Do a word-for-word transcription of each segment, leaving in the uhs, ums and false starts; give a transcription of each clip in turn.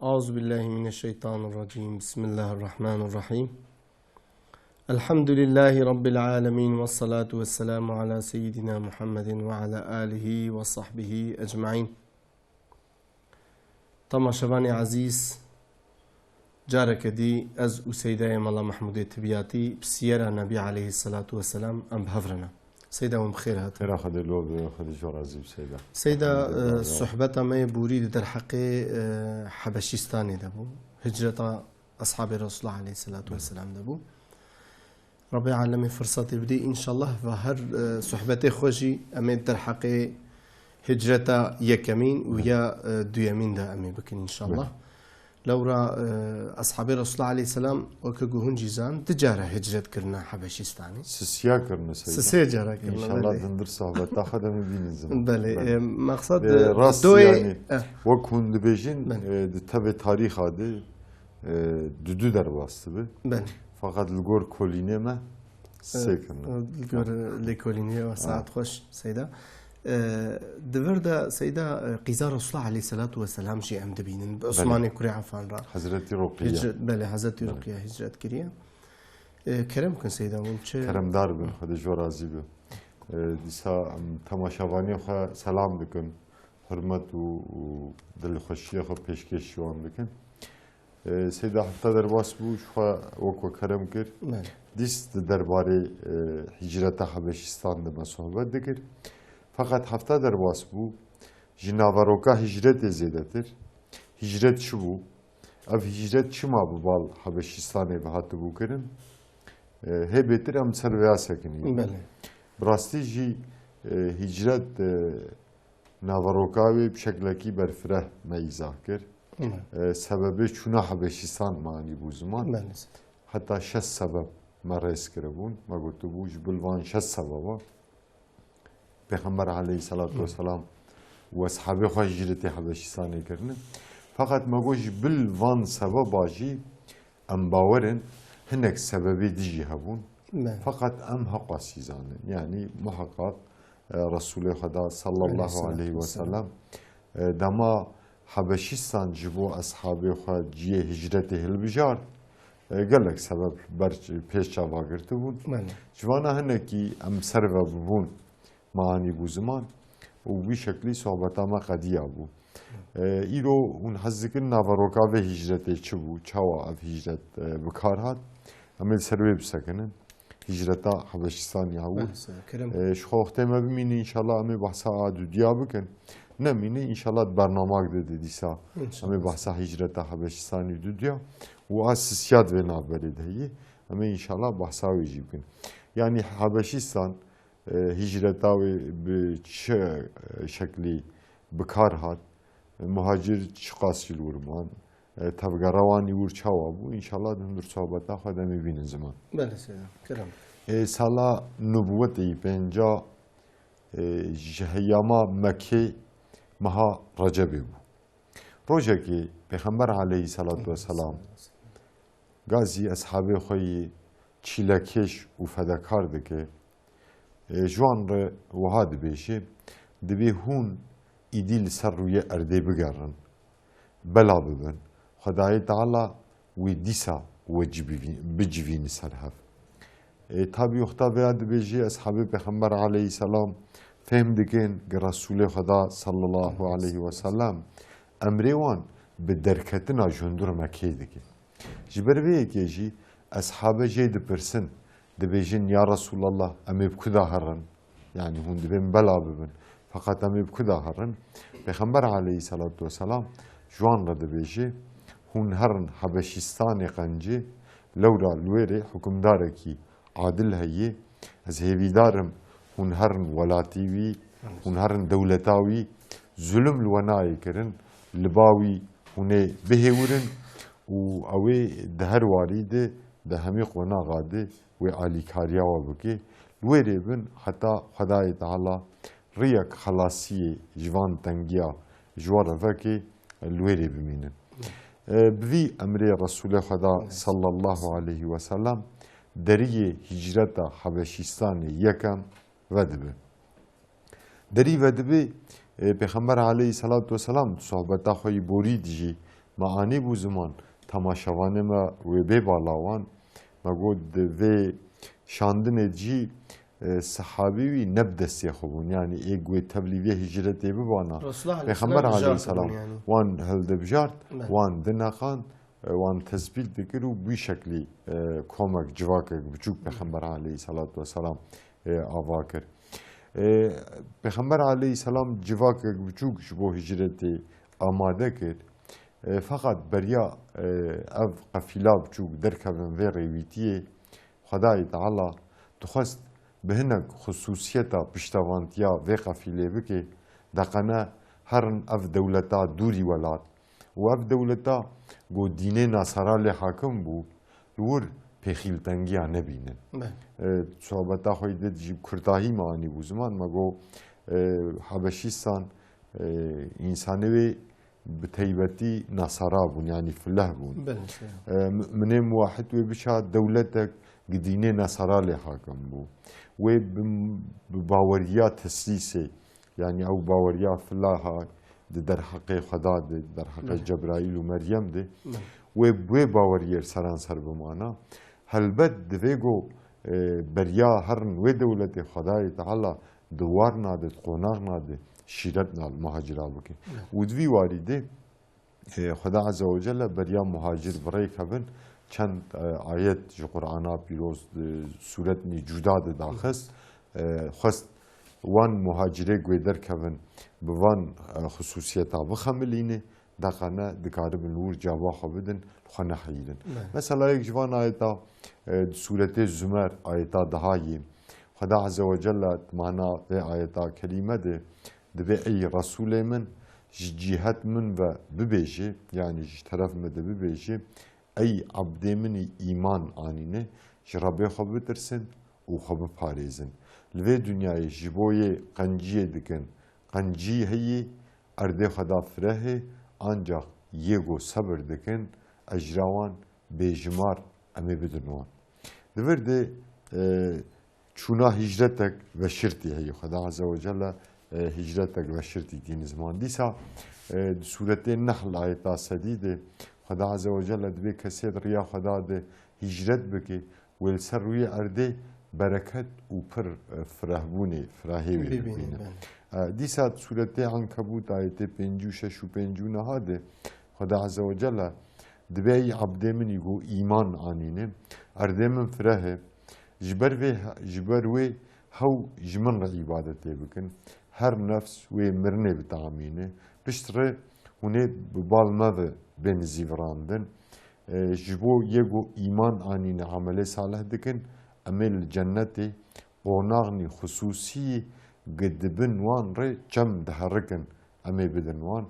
أعوذ بالله من الشيطان الرجيم. بسم الله الرحمن الرحيم. الحمد لله رب العالمين، والصلاة والسلام على سيدنا محمد وعلى آله وصحبه أجمعين. Temaşevanê ezîz, careke dî ez û Seydayê Mela Mehmûdê Tibyatî bi siyera Nebî aleyhisselatu vesselam em bi hev re ne. Seyda, hûn bi xêr hatin. Xêra Xwedê li we be, Xwedê ji we razî be Seyda. Seyda, Elhamdulillah, e, ya. Sohbeta me yê borî di derheqê, e, Hebeşîstanê de bû. Hicreta Eshabê Resulullah aleyhisselatu vesselam de bû. Rebê Alemê firsetê bidê, înşallah, ve her, e, sohbetê xwe jî em ê derheqê hicreta yekemîn û Belê. ya, e, duyemîn de em ê bikin, înşallah. Belê. Lewra, e, Eshabê Resulullah aleyhisselam, weke ku hûn jî zan, du cara hicret kirine Hebeşistanê. Sisiya kirine Seyda. Sisê cara kirine, Înşallah belê. Dindir sohbeta xwe de em ê bînin ziman. Belê, Belê. e, maqsad, E, e, rast doyê, yani, e. Wek hûn dibêjin, Belê. e, di tevê tarîxa de, e, du du derbas dibe. Belê. Feqet li gor kolînê me sê kirine. E, li gor lêkolînê we, Ha. saet xweş, Seyda. E, di vir de, Seyda, e, qîza Resulullah aleyhisselatu vesselam jî em dibînin. Bi Belê. Osmanê kurê Affan re. Hezretî Ruqiye. Hicret, belê, Hezretî Belê. Ruqiye hicret kiriye. E, kerem bikin Seyda, hûn çi? Keremdar bin, Xwedê ji we razî be. E, dîsa em temaşevanê xwe selam dikin. Hurmet û, û dilxweşiyê xwe pêşkêş ji wan dikin. E, Seyda, hefta derbas bû, ji xwe wek we kerem kir. Belê. Dîs di derbarê, e, hicreta Hebeşistan de me sohbet dikir. Feqet hefta derbas bû, ji naveroka hicretê zêdetir. Hicret çi bû? Ev hicret çima bi bal Hebeşistanê ve hatibû kirin? E, hê bêtir em ser vêya sekinî. Belê. Bi rastî jî, e, hicret, e, naveroka wê bi şeklekî berfireh me îzah kir. Belê. E, sebebê çûna Hebeşîstan me anîbû ziman. Belê. Heta şeş sebeb me rêz kiribûn. Me gotibû ji bil van şeş sebeba Pêxember aleyhisselatu Hı. vesselam û eshabê xwe hicretê Hebeşistanê kirine. Feqet me got ji bil van sebeba jî em bawer in hinek sebebê dî jî hebûn. Me. Feqet em heqasî zanin. Yanî muheqaq, e, Resulê Xweda sallallahu Aleyhisselatu aleyhi ve vesselam. sellem, e, dema Hebeşistan ji bo eshabê xwe cihê hicretê hilbijart, e, gelek sebeb ber pêş çava girtibûn. Belê. Ji vana hinekî em ser ve bibûn, me anîbû ziman û bi wî şeklî sohbeta me qediya bû. E, îro hûn hez dikin naveroka vê hicretê çi bû, çawa ev hicret, e, bi kar hat? Em ê li ser wê bisekinin. Hicreta Hebeşistanê ya û, Behsa, kerem. e, ji xwe wextê me bimîne, înşallah em ê behsa a dudiya bikin. Nemîne, înşallah di bernamak de, de dîsa Înşallah. em ê behsa hicreta Hebeşistanê dudiya û a sisiya di vê navberê de heye. Em ê înşallah behsa wê jî bikin. Yanî Hebeşistan, e, hicreta wê bi çi, e, şeklî bi kar hat? Muhacir çiqas jî li wir man? E, tevgera wan î wir çawa bû? Înşallah di hundir sohbeta xwe de em ê bînin ziman. Belê Seyda, kerem. E, sala nubwetê yî pênca, e, ji heyama Mekkê meha Recebê bû. Rojekê Pêxember aleyhisselatu vesselam gazî eshabê xwe yî çîlekêş û fedekar dike. E, ji wan re wiha dibêje, dibê hûn îdî li ser rûyê erdê bigerin, bela bibin. Xwedayê Teala wê dîsa we civî-, bicivîne ser hev. E, tabî wexta vêya dibêje, eshabê Pêxember aleyhisselam fêm dikin ki Resulê Xweda sallallahu aleyhi ve sellem emrê wan bi derketina ji hundir Mekkê dike. Ji ber vê yekê jî eshabe jê dipirsin, dibêjin, Ya Resulallah, em ê bi ku de herin? Yanî hûn dibên bela bibin. Feqet em ê bi ku de herin? Pêxember aleyhisselatu vesselam ji wan re dibêje, Hûn herin Hebeşistanê qencî, lewra li wêrê hukimdarekî adil heye. Ez hêvîdar im hûn herin welatî wî, hûn herin dewleta wî, zulm li we nayê kirin, li ba wî hûn ê bihêwirin û ew ê di her warî de, di hemî qonaxa de wê alîkariya we bike. Li wêrê bin heta Xwedayê Teala riyek xelasiyê ji van tengiya ji we re veke, li wêrê bimînin. E, bi vî emrê Resulê Xweda sallallahu aleyhi ve sellem deriyê hicreta Hebeşistanê yekem vedibe. Derî vedibe, e, Pêxember aleyhisselatu vesselam di sohbeta xwe yî borî de jî me anî bû ziman, temaşevanê me wê bê bala wan. Me got di vê şandinê de jî, e, sehabî wî ne bi destê xwe bûn. Yanî ê ku wê tevlî vê hicretê bibana. Resulullah Pêxember aleyhisselam aleyhisselam jart bûn yanî. Wan hildibijart, Beh. wan dineqand, e, wan tesbît dikir û bi wî şeklî, e, komek civakek biçûk Pêxember aleyhisselatu vesselam, e, ava kir. E, Pêxember aleyhisselam civakek biçûk ji bo hicretê amade kir. E, feqet beriya, e, ev qefîla biçûk derkevin vê rêwîtiyê, Xwedayê Teala dixwest bi hinek xisûsiyeta piştevantiya vê qefîlê bike, deqene herin ev dewleta dûrî welat û ev dewleta ku dînê Nasara lê hakim bû, li wir pêxîltengiya nebînin. Be. E, sohbeta xwe yê di jî kurtahî me anî bû ziman, me got, e, Habeşîstan, e, însanê wê bi taybetî Nasara bûn, yanî fileh bûn. Belê, şey. E, muminê muwahid wê biça dewletek gi dînê Nasara lê hakim bû. Wê bi, bi baweriya teslîsê, yanî ew baweriya filaha di derheqê Xweda de, derheqê Belê. Cebraîl û Meryem de, Belê. wê bi wê baweriyê seranser bimana. Helbet divê ku, e, beriya herin wê dewletê Xwedayê Teala di warna de, di qonagna de şîretna li muhacira bike. Belê. Û di vî warî de, e, Xweda Azze ve Celle beriya muhacir bi rê kevin çend, e, ayet ji Qur'ana pîroz, e, sûretnî cuda de daxist. E, xwest wan muhacirê ku wê derkevin bi van, e, xisûsiyeta bixemilîne, deqene dikaribin li wir cava xwe bidin, li xwe neheyîrin. Ne. Mesela yek ji van ayeta, e, di sûretê Zumer, ayeta dehayê, Xweda Azze ve Celle di mana vê ayeta kerîme de dibê, ey Resûlê min, ji cîhet min ve bibêje, yanî ji teref min de bibêje, ey ebdê min î îman anîne, ji Rebê xwe bitirsin û xwe biparêzin. Li vê dinyayê ji bo yê qenciyê dikin, qencî heyî, erdê Xweda fireh e, ancax yê ku sebir dikin, ecra wan bêjimar em ê bidin wan. Di vir de, e, çûna hicretek veşirtî heye. Xweda Azze ve Celle, e, hicretek veşirtî tîne ziman. Dîsa, e, di sûretê Nehl ayeta sedî de Xweda Azze ve Celle dibê kesê di riya Xweda de hicret bike, wê li ser rûyê erdê bereket û pir, e, firehbûnê, firehê wê Bibîne, bibîne. Belê. E, dîsa di sûretê Ankebût ayetê pêncî û şeş û pêncî û neha de Xweda Azze ve Celle dibê, ey ebdê min î ku îman anîne, erdê min fireh e, ji ber vê, ji ber wê hew ji min re îbadetê bikin. Her nefs wê mirinê bitamîne. Piştre hûn ê bi bal me ve bên zîvirandin. E, ji bo yê ku îman anîne, emelê salih dikin, em ê li cennetê qonaxnî xisûsî gi di bin wan re çem diherikin, em ê bidin wan.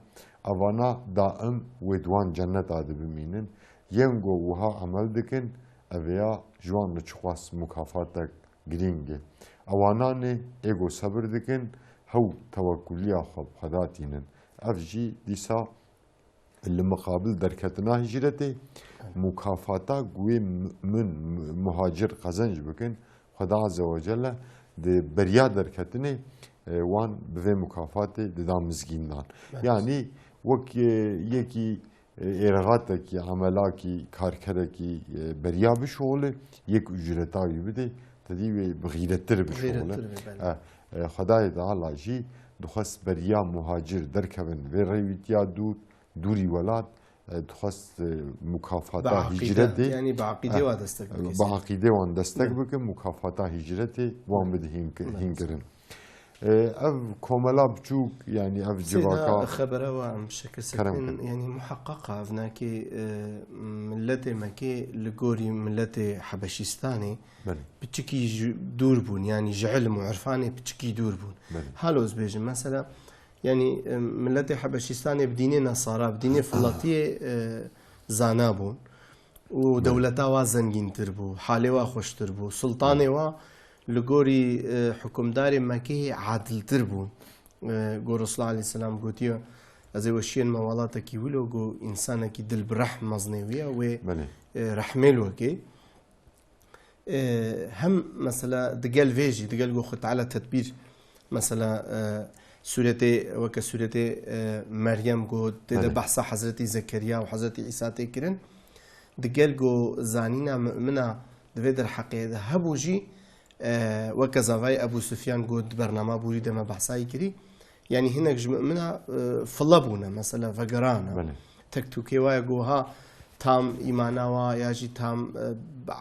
Evana daim wê di wan cenneta de bimînin. Yên ku wiha emel dikin, ev ya ji wan re çiqas mukafatek girîng e. Ewana ne ê ku sebir dikin, hew tewekkuliya xwe bi Xweda tînin. Ev jî dîsa li miqabil derketina hicretê, mukafata ku wê mumin, muhacir qezenc bikin, Xweda Azze ve Celle di beriya derketinê, e, wan bi vê mukafatê dida mizgîndan. Evet. Yanî wek, e, yekî, e, êrixatekî, emelakî, karkerekî, e, beriya bişuxule, yek ucreta wî bidê, te dî wê bi xîrettir bişuxule. Xîrettir be, belê. E, e, Xwedayê Teala jî dixwest beriya muhacir derkevin vê rêwîtiya dûr, dûrî welat, e, dixwest, e, mukafata Bi aqîde, hicretê, yanî bi aqîdê e, wa destek bi bike. aqîdê wan destek Bi- bike, mukafata hicretê wan bide hîn ki-, Bi- hînkirin. E, ev komela biçûk, yanî ev Seyda, civaka xebera wa em şekil Kerem sekin, kin. yanî muheqeqa ev nakê, e, miletê Mekê li gorî miletê Hebeşîstanê Belê. piçikî ji dûr bûn, yanî ji ilm û irfanê piçikî dûr bûn. Belê. Halo ez bêjim, mesela, Yanî, e, miletê Hebeşîstanê bi dînê Nesara, bi dînê filatiyê, e, zana bûn û Belê. dewleta wa zengîntir bû, halê wa xweştir bû. Sultanê Belê. wa li gorî, e, hukimdarê Mekeyê adiltir bû. E, go Resulullah aleyhisselam gotiye, ez ê we şiyên me welatekî wilo, go însanekî dil bi rehm mezinê wî ye, wê, Belê. e, rehmê li wekê. E, hem mesela digel vê jî, digel ku Xwe Teala tedbîr, mesela, e, Sûretê, weke sûretê, e, Meryem ku tê de Belê. behsa Hezretî Zekeriya û Hezretî Îsa tê kirin. Di gel ku zanîna mumina di vê derheqê de hebû jî, e, weke zavayê Ebû Sufyan ku di bernama borî de me behsayî kirî. Yanî hinek ji mumina, e, file bûne, mesela vegerane. Belê. Tek tûkê wa ye ku ha tam îmana wa ya jî tam, e,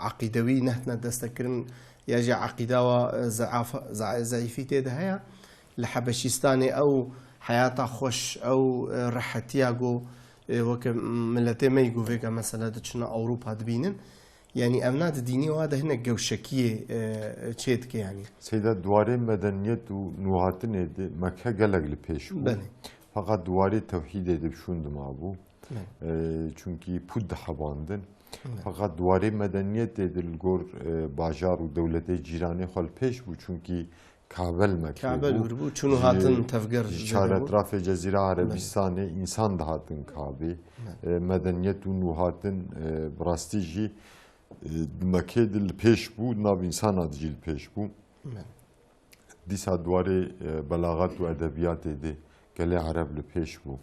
eqîdewî nehtine destekirin ya jî eqîda wa, e, zeafa-, ze-, zeîfî tê de heye. Li Hebeşîstanê ew heyata xweş, ew, e, rehetiya ku, e, weke miletê me yî ku vêga mesela diçine Ewropa dibînin. Yanî ev na di dînê wa de hinek gewşekiyê, e, çê dike yanî. Seyda, di warê medeniyet û nûhatinê de Mekke gelek li pêş bû. Belê. Feqet di warê tewhîdê de şûn dima bû. Belê. E, çunkî pût dihebandin. Belê. Feqet di warê medeniyetê de li gor, e, bajar û dewletê cîranê xwe li pêş bû, çunkî Kabe li Mekkê Kabe bû. li wir bû, çûn û Ji, hatin tevger ji zêde bû. çaretrafê Cezîra Belê. Erebistanê însan dihatin Kabê. Belê. E, medeniyet û nûhatin, e, bi rastî jî, e, di Mekkê de li pêş bû, di nav însana de jî li pêş bû. Belê. Dîsa di warê, e, belaxet û edebiyatê de gelê Ereb li pêş bû.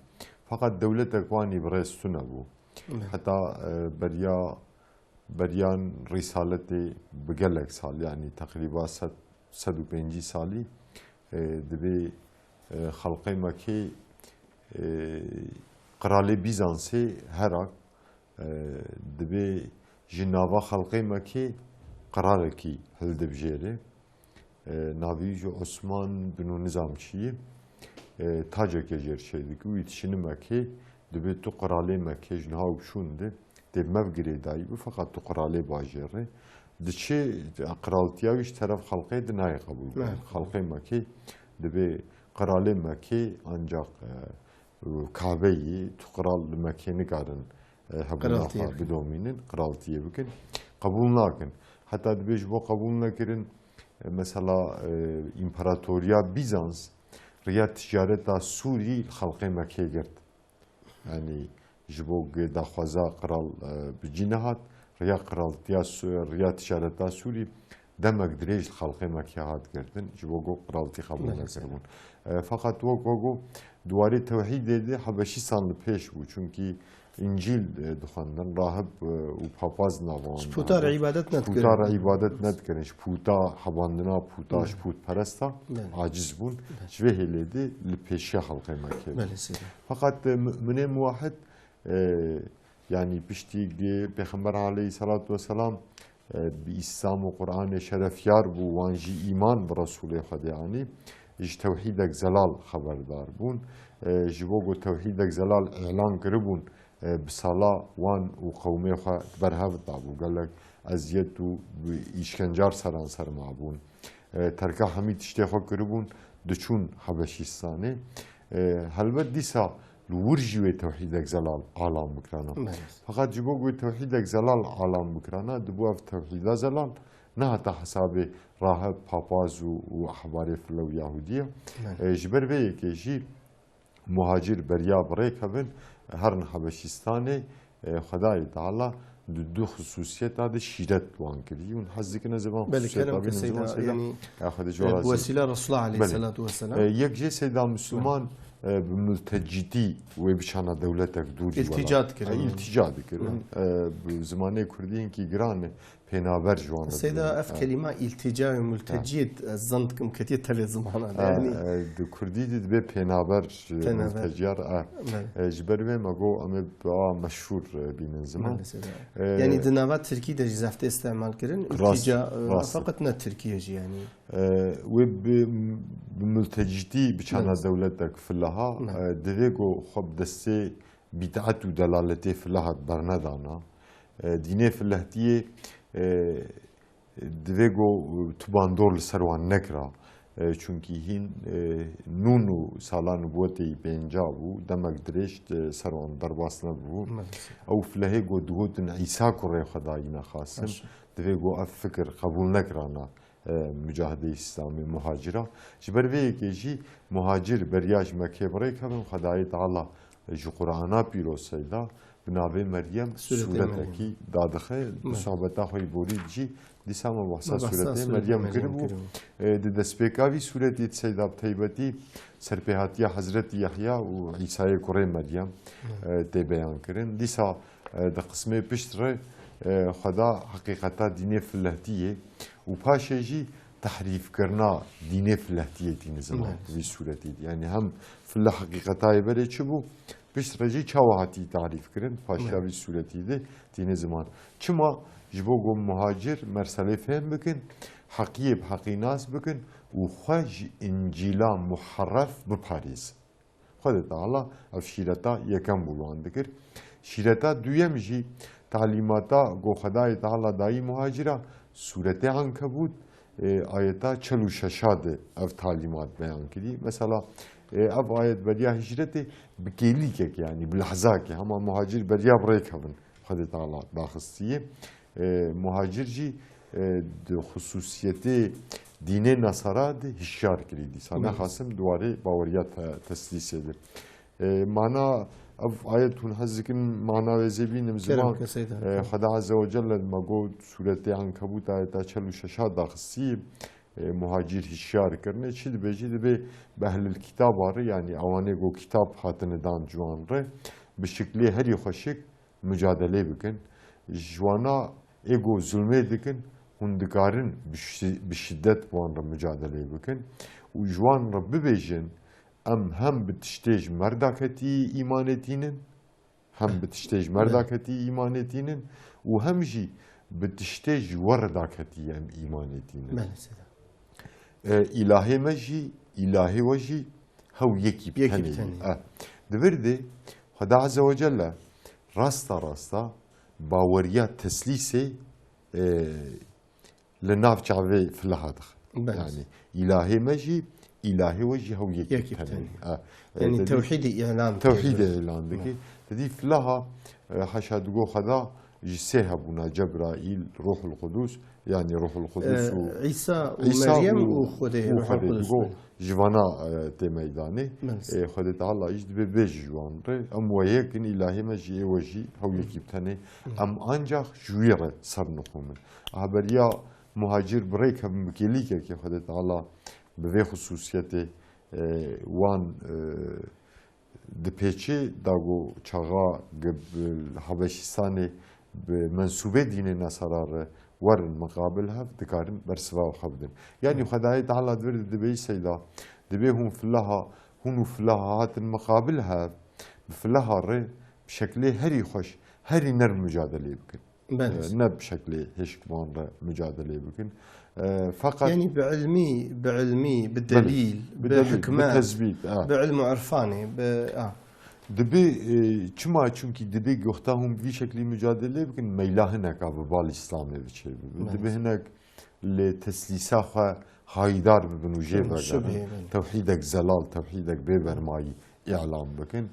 Feqet dewletek wanî bi rêz tune bû. Belê. Heta, e, beriya beriyan Rîsaletê bi gelek sal, yanî teqrîba sed, sed û pêncî salî, e, divê, e, xelqê Mekê, e, qiralê Bîzansê Herak, e, divê ji nava xelqê Mekê qiralekî hildibijêre. E, navî jî Osman bin û nizam çi ye. E, taceke jêr çêdikî û yî dişîni Mekê, dibê tu qiralê Mekê ji niha û çûn de tê mev girêdayî bi, feqet tu qiralê bajêr e. Diçe qiraltiya wî ji teref xelqê de nayê qebûl kirin. Nayê qebûl. Xelqê Mekê dibê qiralê Mekê ancaq, e, Kabeyê, tu qiral li Mekê nikarin, e, hebûna Qiraltiyê xwe bikin. bidomînin, qiraltiyê bikin. Qebûl nakin. Heta dibê ji bo qebûl nekirin, e, mesela, e, împaratoriya Bîzans riya ticareta Sûrî li xelqê Mekê girt. Yanî ji bo ku daxwaza qiral, e, bi cî nehat, riya qiraltiya Su-, riya ticareta Sûrî demek dirêj li xelqê Mekê hat girtin, ji bo ku qiraltî qebûl Belê. nekiribûn. E, feqet wek we got, di warê tewhîdê de Hebeşîstan li pêş bû, çunkî Încîl, e, dixwendin, rahib, e, û papaz nava wan Ji pûta re nabû. îbadet Ji pûta re nedikirin. îbadet nedikirin, ji pûta hebandina pûta, Belê. ji pûtperesta Belê. aciz bûn. Belê. Ji vê hêlê de li pêşiya xelqê Mekê bûn. Belê, seyda. Feqet, e, muminê muwahid, e, yanî piştî gi Pêxember aleyhisselatu vesselam, e, bi Îslam û Qur'anê şerefyar bû, wan jî îman bi Resûlê Xwedê anî, ji tewhîdek zelal xeberdar bûn. E, ji bo ku tewhîdek zelal îlan kiribûn, e, bi sala wan û qewmê xwe di ber hev dabû. Gelek eziyet û bi îşkencar seranser mabûn. E, terka hemî tiştê xwe kiribûn, diçûn Hebeşîstanê. E, helbet dîsa li wir jî wê tewhîdek zelal alan bikirana. Belê. Feqet ji bo ku wê tewhîdek zelal alan bikirana, dibû ev tewhîda zelal nehata hesabê rahib, papaz û, û ehbarê file û Yahûdiya. Belê. E, ji ber vê yekê jî muhacir beriya bi rê kevin, herin Hebeşîstanê, e, Xwedayê Teala di du xisûsiyeta de şîret wan kirî. Hûn hez dikine ziman Belê, xisûsiyeta kerem bînin ke ziman Seyda, seyda. yanî, Ya Xwedê ji e, we bi razî. wesîla Resulullah Belê. aleyhisselatu vesselam. E, yek jê Seyda Misliman, e, bi multecîtî wê biçana dewletek dûrî İltica wela. dikirin, E, yanî. îltica dikirin. Hı. E, bi zimanê kurdî hinkî giran e, pênaber ji wan re Seyda, dibe. ev Ha. kelîma îltica û Ha. multecî, ez zan dikim ketiye tevê zimana de, Ha, yanî. e, di kurdî de dibe pênaber, e, Pênaber. multeciyar, e. Belê. E, ji ber vê me got, em ê bi a meşhûr, e, bînin ziman. Belê, Seyda. E, Yanî di nava tirkî de jî zefte îstemal kirin, Rast, îltica, e, rast. feqet ne tirkî ye jî, yanî. E, wê bi, bi multecîtî biçana Belê. dewletek filaha, Belê. e, divê ku xwe bi destê bîd'et û delaletê filehat bernedana. E, dînê filehtiyê, e, divê ku tu bandor li ser wan nekira. E, çunkî hîn, e, nûn û sala nubwetê yî pênca bû, demek dirêj, e, ser wan derbas nebû. Maalesef. Ew filehê ku digotin Îsa kurê Xwedayî ne xasim, Baş. divê ku ev fikir qebûl nekirana, e, mucahidê Îslamê, muhacira. Ji ber vê yekê jî muhacir beriya ji Mekkê bi rê kevin, Xwedayê Teala Ji Qur'ana pîroz Seyda bi navê Meryem sûretekî dadixe. Di sohbeta xwe yî borî jî dîsa me behsa sûretê Meryem kiribû. E, di destpêka vî sûretî di Seyda bi taybetî serpêhatiya Hezretî Yehya û Îsayê kurê Meryem, e, tê beyan kirin. Dîsa, e, di qismê pişt re, e, Xweda heqîqeta dînê filehtiyê û paşê jî tehrîfkirina dînê filehtiyê tîne ziman. Belê. Vî sûretî de. Yanî hem file heqîqetayê berê çi bû, piştre jî çawa hatî tarîf kirin, paşiya Belê. Vî sûretî de tîne ziman. Çima? Ji bo ku muhacir merselê fehm bikin, heqiyê bi heqî nas bikin û xwe ji Încîla muherref biparêzin. Xwedê Teala ev şîreta yekem bo wan dikir. Şîreta duyem jî talîmata ku Xwedayê Teala dayî muhacira, sûretê Ankebût, e, ayeta çel û şeş de ev talîmat beyan kirî. Mesela, e, ev ayet beriya hicretê bi kêlîkek, yanî bi lehzakê, hema muhacir beriya bi rê kevin, Xwedê Teala daxistiye. E, muhacir jî, e, di xusûsiyetê dînê Nesara de hişyar kirî dîsa. Belê. Nexasim di warê baweriya te-, teslîsê de. E, mana ev ayet hûn hez dikin mana wê zê bînim ziman. Kerem ke Seyda. E, Xweda Azze ve Celle me got sûretê Ankebût ayeta çel û şeş daxistî, e, muhacir hişyar kirine. Çi dibêjî? Dibê bi ehlil kitaba re, yanî ewanê ku kitab hatine dan ji wan re, bi şiklê herî xweşik mucadelê bikin. Ji wana ê ku zulmê dikin, hûn dikarin bi şi-, bi şiddet bi wan re mucadelê bikin û ji wan re bibêjin, em hem bi tiştê ji me re daketî îmanê tînin, hem bi tiştê ji me re Belê. Daketî îmanê tînin û hem jî bi tiştê ji we re daketî em îmanê tînin. Belê, Seyda. E, îlahê me jî, îlahê we jî hew yekî bi Yekî bi tenê ye. Tenê. E, di vir de Xweda Azze ve Celle rasta rasta baweriya teslîsê, e, li nav çavê fileha dixe. Belê. Yanî îlahê me jî, îlahê we jî hew yekî Yekî bi tenê. Tenê. Ha, e, Yanî te dî tewhîdê îlan dike. Tewhîdê îlan dike. Belê. Te dî fileha, e, haşa digo Xweda ji sê hebûna, Cebraîl, Ruhul Qudus, yanî Ruhul Qudus E, û Îsa û Îsa Meryem û û, Xwedê, û Ruhul Xwedê Qudus digo, belê. Ji vana, e, tê meydanê. Belê. E, Xwedê Teala jî dibê bêjî ji wan re, em we yek in, îlahê me jî ê we jî hew yekî bi tenê. Belê. Em ancax ji wî re ser nixûmin. Aha beriya muhacir bi rê kevin bi kêlîkekê Xwedê Teala bi vê xusûsiyetê, e, wan, e, dipêçê da ku çaxa ge-, bi Habeşîstanê bi mensûbê dînê Nesara re werin miqabil hev, dikarin bersiva xwe bidin. Yanî Xwedayê Teala di vir de dibê Seyda, dibê hûn filaha, hûn û filaha hatin miqabil hev, bi filaha re bi şeklê herî xweş, herî nerm mucadelê bikin. Belê. E, ne bi şeklê hişk wan re mucadelê bikin. E, feqet Yanî bi ilmî, bi ilmî, bi Belê. Delîl, Bi bi delîl, bi hikmet, tezbît, ha. Bi ilm û irfanê, bi, ha. Dibi, e, çima? Çunkî dibi goxta hûn bi vî şeklî mucadelê bikin, meyla hineka bi bal Îslamê biçê bibi. Belê. Dibi hinek li teslîsa xwe hayîdar bibin û jê Belê, vegerin. Şubhê, belê. Tewhîdek zelal, tewhîdek bê bermayî îlan bikin.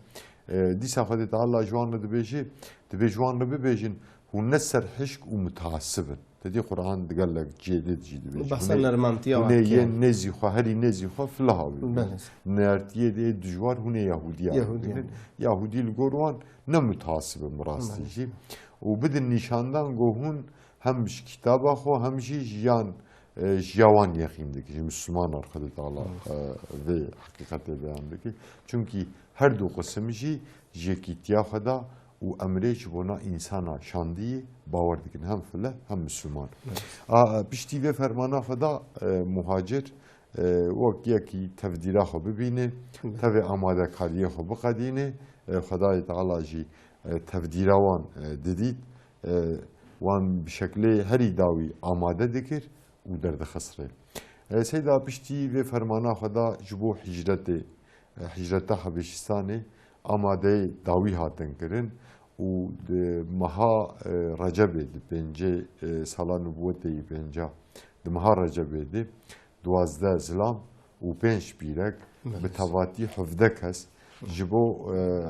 E, dîsa Xwedê Teala ji wan re dibêje, dibê ji wan re bibêjin, hûn ne serhişk û mutaasib in. Te dî Quran di gelek cihê dî jî dibêje. Behsa Hûn ê, nermantiya hûn ê wan kir. Yên nêzî xwe, herî nêzî xwe filaha wî. Belê. Nertiyê dê dijwar hûn ê Yahûdiya Yahûdiya. Bibin. Yahûdî li gor wan ne mutaasib in bi rastî Belê. Jî. Û bidin nîşandan ku hûn hem ji kitaba xwe hem jî jiyan, e, jiya wan yexîn dike, ji Mislimanan Xwedê Teala, e, vê heqîqetê beyan dike. Çunkî her du qisim jî ji yekîtiya xwe da û emrê ji bona însana şandiyê bawer dikin, hem file hem Misliman. Evet. A, piştî vê fermana xwe da, e, muhacir, e, wek yekî tevdîra xwe bibîne, Evet. tevê amadekariyê xwe biqedîne, e, Xwedayê Teala jî, e, tevdîra wan, e, didît. E, wan bi şeklê herî dawî amade dikir û derdixist rê. E, Seyda piştî vê fermana xwe da ji bo hicretê, e, hicreta Habeşistanê amadeyê dawî hatin kirin û di meha, e, Recebê, di pêncê, e, sala nubûwetê yî pênca, di meha Recebê de duwazdeh zilam û pênc pîrek, Belê. Bi tevatî hevdeh kes ji bo, e,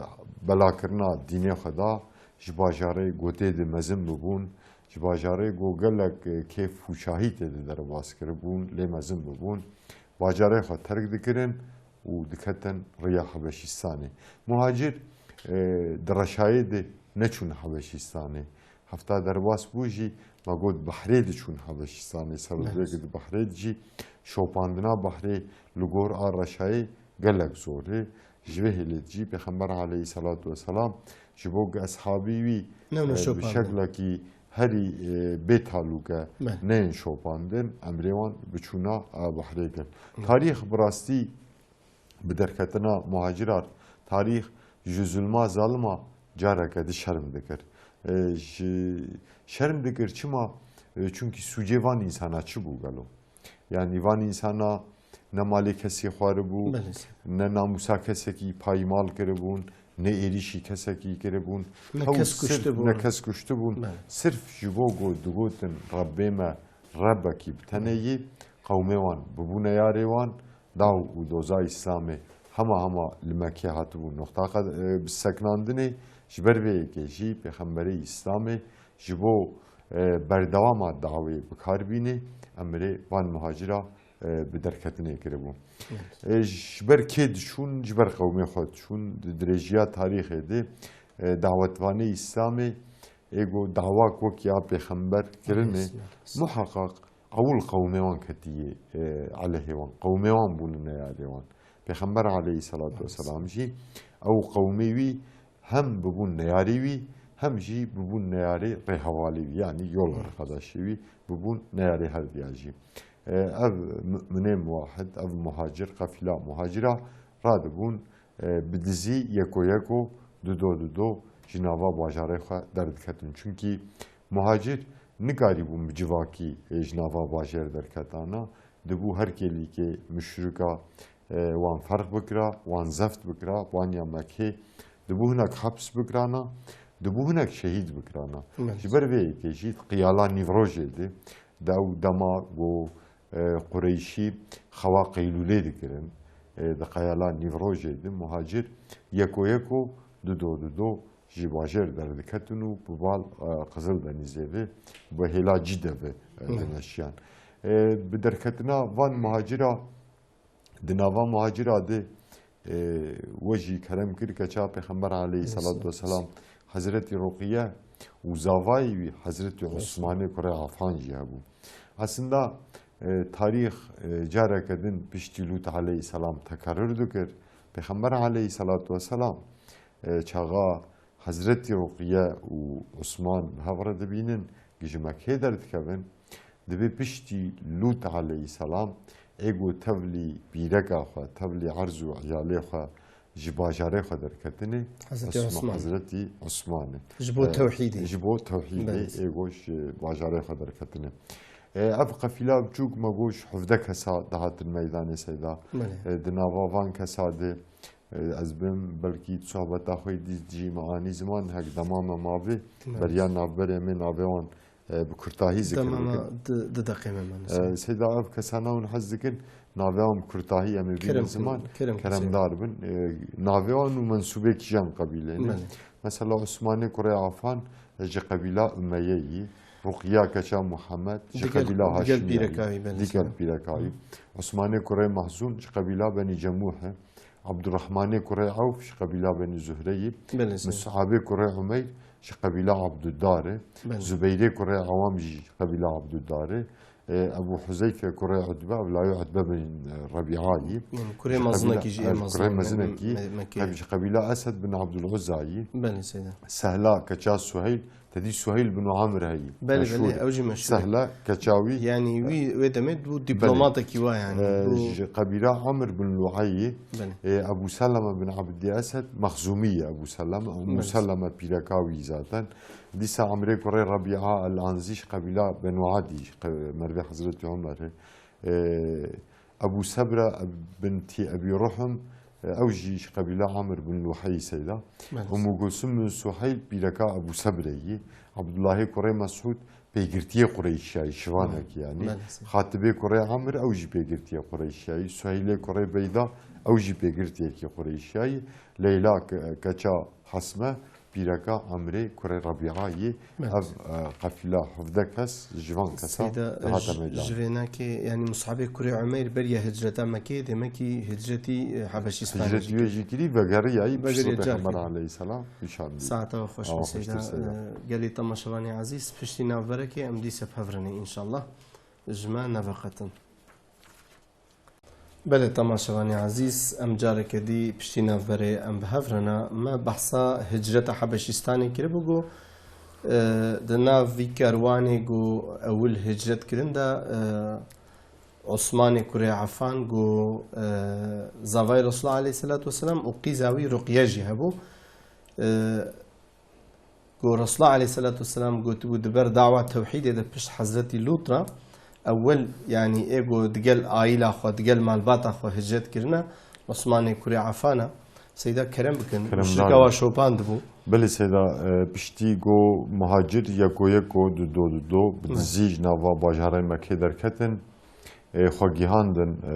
belakirina dînê xwe da ji bajarê gotê de mezin bibûn, ji bajarê ku gelek, e, kêf û şahî tê de derbas kiribûn, lê mezin bibûn. Bajarê xwe terk dikirin û diketin riya Habeşîstanê. Muhacir e, di Reşayê de neçûn Hebeşîstanê. Hefta derbas bû jî, me got, Behrê diçûn Hebeşîstanê. Sebebê Evet. ku di Behrê de jî şopandina Behrê li gor a Reşayê gelek zor e. Ji vê hêlê de jî Pêxember aleyhisselatu vesselam ji bo ku eshabî wî, Newne e, bi şopandin. şeklekî herî, e, bê talûke Bele. neyên şopandin, emrê wan biçûna, e, Behrê kir. Hı. Tarîx bi rastî bi derketina muhaciran, tarîx ji zulma zalima careke di şerm dikir. E, ji şerm dikir çima? E, çunkî sûcê van însana çi bû gelo? Yanî van însana ne malê kesê xwaribû, Belê. ne namûsa kesekî payîmal kiribûn, ne êrîşî kesekî kiribûn. Ne Hew kes sirf kuştibûn. ne kes kuştibûn. Belê. Sirf ji bo ku digotin Rebbê me Rebbekî bi tenê yî, qewmê wan bibû neyarê wan, daw û doza Îslamê hema hema li Mekkê hatibû noqta qed-, e, bi sekinandinê. Ji ber vê yekê jî Pêxemberê Îslamê ji bo, e, berdewama dawê bi kar bînê, emrê van muhacira, e, bi derketinê kiribû. Evet. E, ji ber kê diçûn? Ji ber qewmê xwe diçûn. Di dirêjiya tarîxê de, e, dawetvanê Îslamê ê ku dawa ku wek ya pêxember kirine, Aleyhisselam. muheqeq ewil qewmê wan ketiye, e, aleyhê wan. Qewmê wan bûne neyarê wan. Pêxember aleyhisselatu vesselam jî ew qewmê wî hem bibûn neyarê wî, hem jî bibûn neyarê rêhevalê wî, yanî yol Hı. arkadaşê wî, bibûn neyarê her diya jî. E, ev mu'minê muwahid, ev muhacir, qefîla muhacira radibûn, e, bi dizî yeko yeko, dudo dudo ji nava bajarê xwe derdiketin. Çunkî muhacir nikarîbûn bi civakî, e, ji nava bajêr derketana. Dibû her kêlîkê muşrika, e, wan ferq bikira, wan zeft bikira, wan ya Mekkê. Dibû hinek heps bikirana, dibû hinek şehîd bikirana. Evet. Ji ber vê yekê jî di qiyala nîvrojê de, di ew dema ku, e, Qureyşî xewa qeylûlê dikirin, e, di qiyala nîvrojê de muhacir yeko yeko, dudo dudo ji bajêr derdiketin û bi bal, e, Qizildenîzê ve bi hêla Cîde ve, e, Evet. dimeşiyan. E, bi derketina van muhacira, di nava muhacira de, e, we jî kerem kir, keça Pêxember aleyhisselatu vesselam, Hezretî Ruqiye û zavayê wî Hezretî Osmanê kurê Affan jî hebû. Aslında, e, tarîx, e, careke din piştî Lût aleyhisselam tekerrür dikir. Pêxember aleyhisselatu vesselam, e, çaxa Hezretî Ruqiye û Osman bi hev re dibînin, ku ji Mekkê derdikevin, dibê piştî Lût aleyhisselam ê ku tevlî pîreka xwe, tevlî erz û eyalê xwe ji bajarê xwe derketine, Hezretî Osman, Osman. Hezretî Osman e. Ji bo E, tewhîdê. Ji bo tewhîdê Belê. ê ku ji bajarê xwe derketine. E, ev qefîla biçûk me got ji hevdeh kesa dihatin meydanê Seyda. Belê. E, di nava van kesa de, e, ez bim, belkî di sohbeta xwe dî jî me anî ziman, hek dema me mavê, Belê. beriya navberê me navê wan, e, bi kurtahî zikir Dema me bikin. di, di deqê me mane. E, Seyda, ev kesana hûn hez dikin, navê wan bi kurtahî em ê bînin Kerem ziman, kin, kerem kin, keremdar bin. E, navê wan û mensûbê kîjan qebîlê ne? Belê. Mesela Osmanê kurê Afan, e, ji qebîla Umeyeyî, Ruqiya keça Muhammed, ji Digel, qebîla digel Haşimiyeyî, pîrekayî, belê, digel sağ ol. pîrekayî. Osmanê kurê Mahzûn, ji qebîla Benî Cemûh e. Abdurrahmanê kurê Ewf, ji qebîla Benî Zuhreyî. Belê, sağ ol. Mus'abê kurê Umeyr, ji qebîla Abdudar e. Belê. Zubeyrê kurê Awam jî, ji qebîla Abdudar e. E, Ebu Huzeyfe kurê Utbe, ev layê Utbe bin, e, Rebîayî. Yani, kurê Ji qebîla, mezinekî jî, e, ê mezin, kurê me-, mezinekî, me-, me-, Mekê. qeb-, ji qebîla Esed bin Abdul Uzzayî. Belê, Seyda. Sehla keça Suheyl, tedî Suheyl bin Amr heyî. Belê, Meşhûr. belê, ew jî meşhûr e. Sehla keça wî. Yani, wî wê demê bû Belê. dîplomatekî wa yani. E, Bû ji qebîla Amr bin Luayî, Belê. e, Ebu Seleme bin Abdî Esed, Mexzûmî ye Ebu Seleme, Ummu Belê. Seleme pîreka wî zaten. Dîsa Amrê kurê Rebîa el-Anzî ji qebîla Benû Adî, ji qe-, mervê Hezretî Omer e. E, Ebu Sebra bintî Ebî Ruhm, e, ew jî ji qebîla Amr bin Luheyî Seyda. Belê. Ummu Gulsum bin Suheyl pîreka Ebu Sebreyî. Abdullahê kurê Mesûd pêgirtiyê Qureyşiyayî, şivanekî Belê. yanî. Belê, seyda. Xatibê kurê Amr ew jî pêgirtiyê Qureyşiyayî. Suheylê kurê Beyda ew jî pêgirtiyekî Qureyşiyayî. Leyla ke-, keça Hasme, Pîreka Emrê kurê Rebîa yê. Evet. Ev, e, qefîla hevdeh kes ji van kesa Seyda, dihate ji, meydan. Ji vê nake, yani Mus'abê kurê Umeyr beriya hicreta Mekkeyê, demek ki hicretî, e, Habeşistanê Hicretî jî wê kir. Jî kirî, vegeriyayî, Vegeriya piştî car Pêxember kir. Aleyhisselam nîşan dî. Saeta we xweş Awa be Seyda. Xweştir Seyda. E, gelî temaşevanê ezîz, piştî navberekê em dîse bi hev re ne înşallah. Ji me neveqetin. Belê, temaşevanê ezîz, em careke dî piştî navberê em bi hev re ne. Me behsa hicreta Habeşîstanê kiribû, got, e, di nav vî kerwanê ku ewil hicret kirin de, e, Osmanê kurê Efan, got, e, zavayê Resulullah aleyhisselatu vesselam û qîza wî Ruqye jî hebû. E, Ku Resulullah aleyhisselatu vesselam gotibû, di ber dawa tewhîdê de pişt Hezretî Lût re, ewil, yanî ê ku digel aîla xwe, digel malbata xwe hicret kirine, Osmanê kurê Efana, Seyda, kerem bikin, Kerem muşrika dane. Wa şopandibû. Belê Seyda, e, piştî ku muhacir yeko yeko, du do du do, bi Belê. Dizî ji nava bajarê Mekkê derketin, Ê, xwe gihandin, e,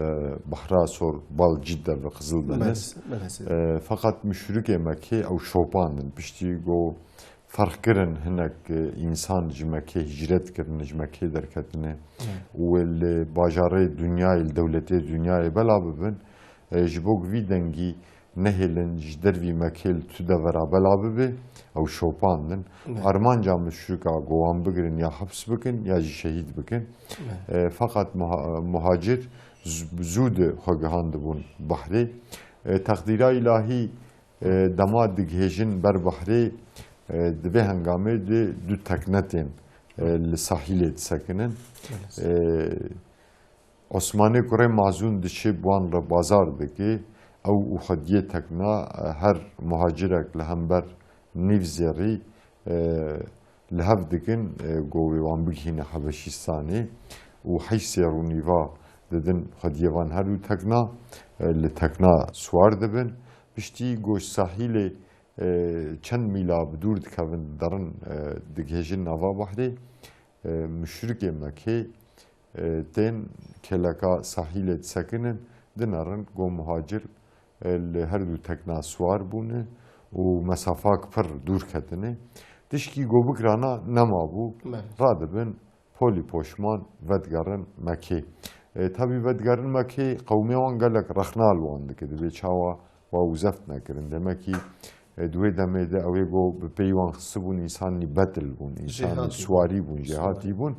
Behra Sor, bal Cidde bi Qizil Deniz. Belê, belê, sê. E, feqet muşrikê Mekkê ew şopandin. Piştî ku ferq kirin hinek, e, însan ji Mekkê hicret kirin, ji Mekkê derketine. Hı. Û li bajarê dinyayê, li dewletê dinyayê bela bibin, e, ji bo ku vî dengî nehêlin ji dervî Mekkê li tu devera bela bibe, ew şopandin. Evet. Armanca muşrika ku wan bigirin ya heps bikin ya jî şehîd bikin. Evet. E, feqet muha-, muhacir z-, zû di xwe gihandibûn behrê. E, teqdîra îlahî, e, dema digihêjin ber behrê, e, di vê hengamê de du tekne tên, e, li sahîlê disekinin. Evet. E, Osmanê kurê Mazûn diçe bi wan re bazar dike. Ew û xwediyê tekna, e, her muhacirek li hember nîv zêrî, e, li hev dikin, e, ku wê wan bigihîne Hebeşîstanê û heşt sêr û nîva didin xwediyê van her du tekna, e, li tekna siwar dibin. Piştî ku ji sahîlê, e, çend mîla bi dûr dikevin, derin, e, digihêjin nava behrê, e, muşrikê Mekkê, e, tên kêleka sahîlê disekinin, dinerin, ku muhacir, e, li her du tekna siwar bûne û mesafak pir dûr ketine. Tişkî ku bikirana nemabû, Belê. Radibin polî poşman vedigerin Mekkê. E, tabî vedigerin Mekkê, qewmê wan gelek rexna li wan dike. Dibê çawa wa û zeft nekirin. Demekî, e, di wê demê de ew ê ku bi pêyî wan xistibûn, însanî betil bûn, însanî Jêhatî bûn. Siwarî bûn, Siwarî. Jêhatî bûn.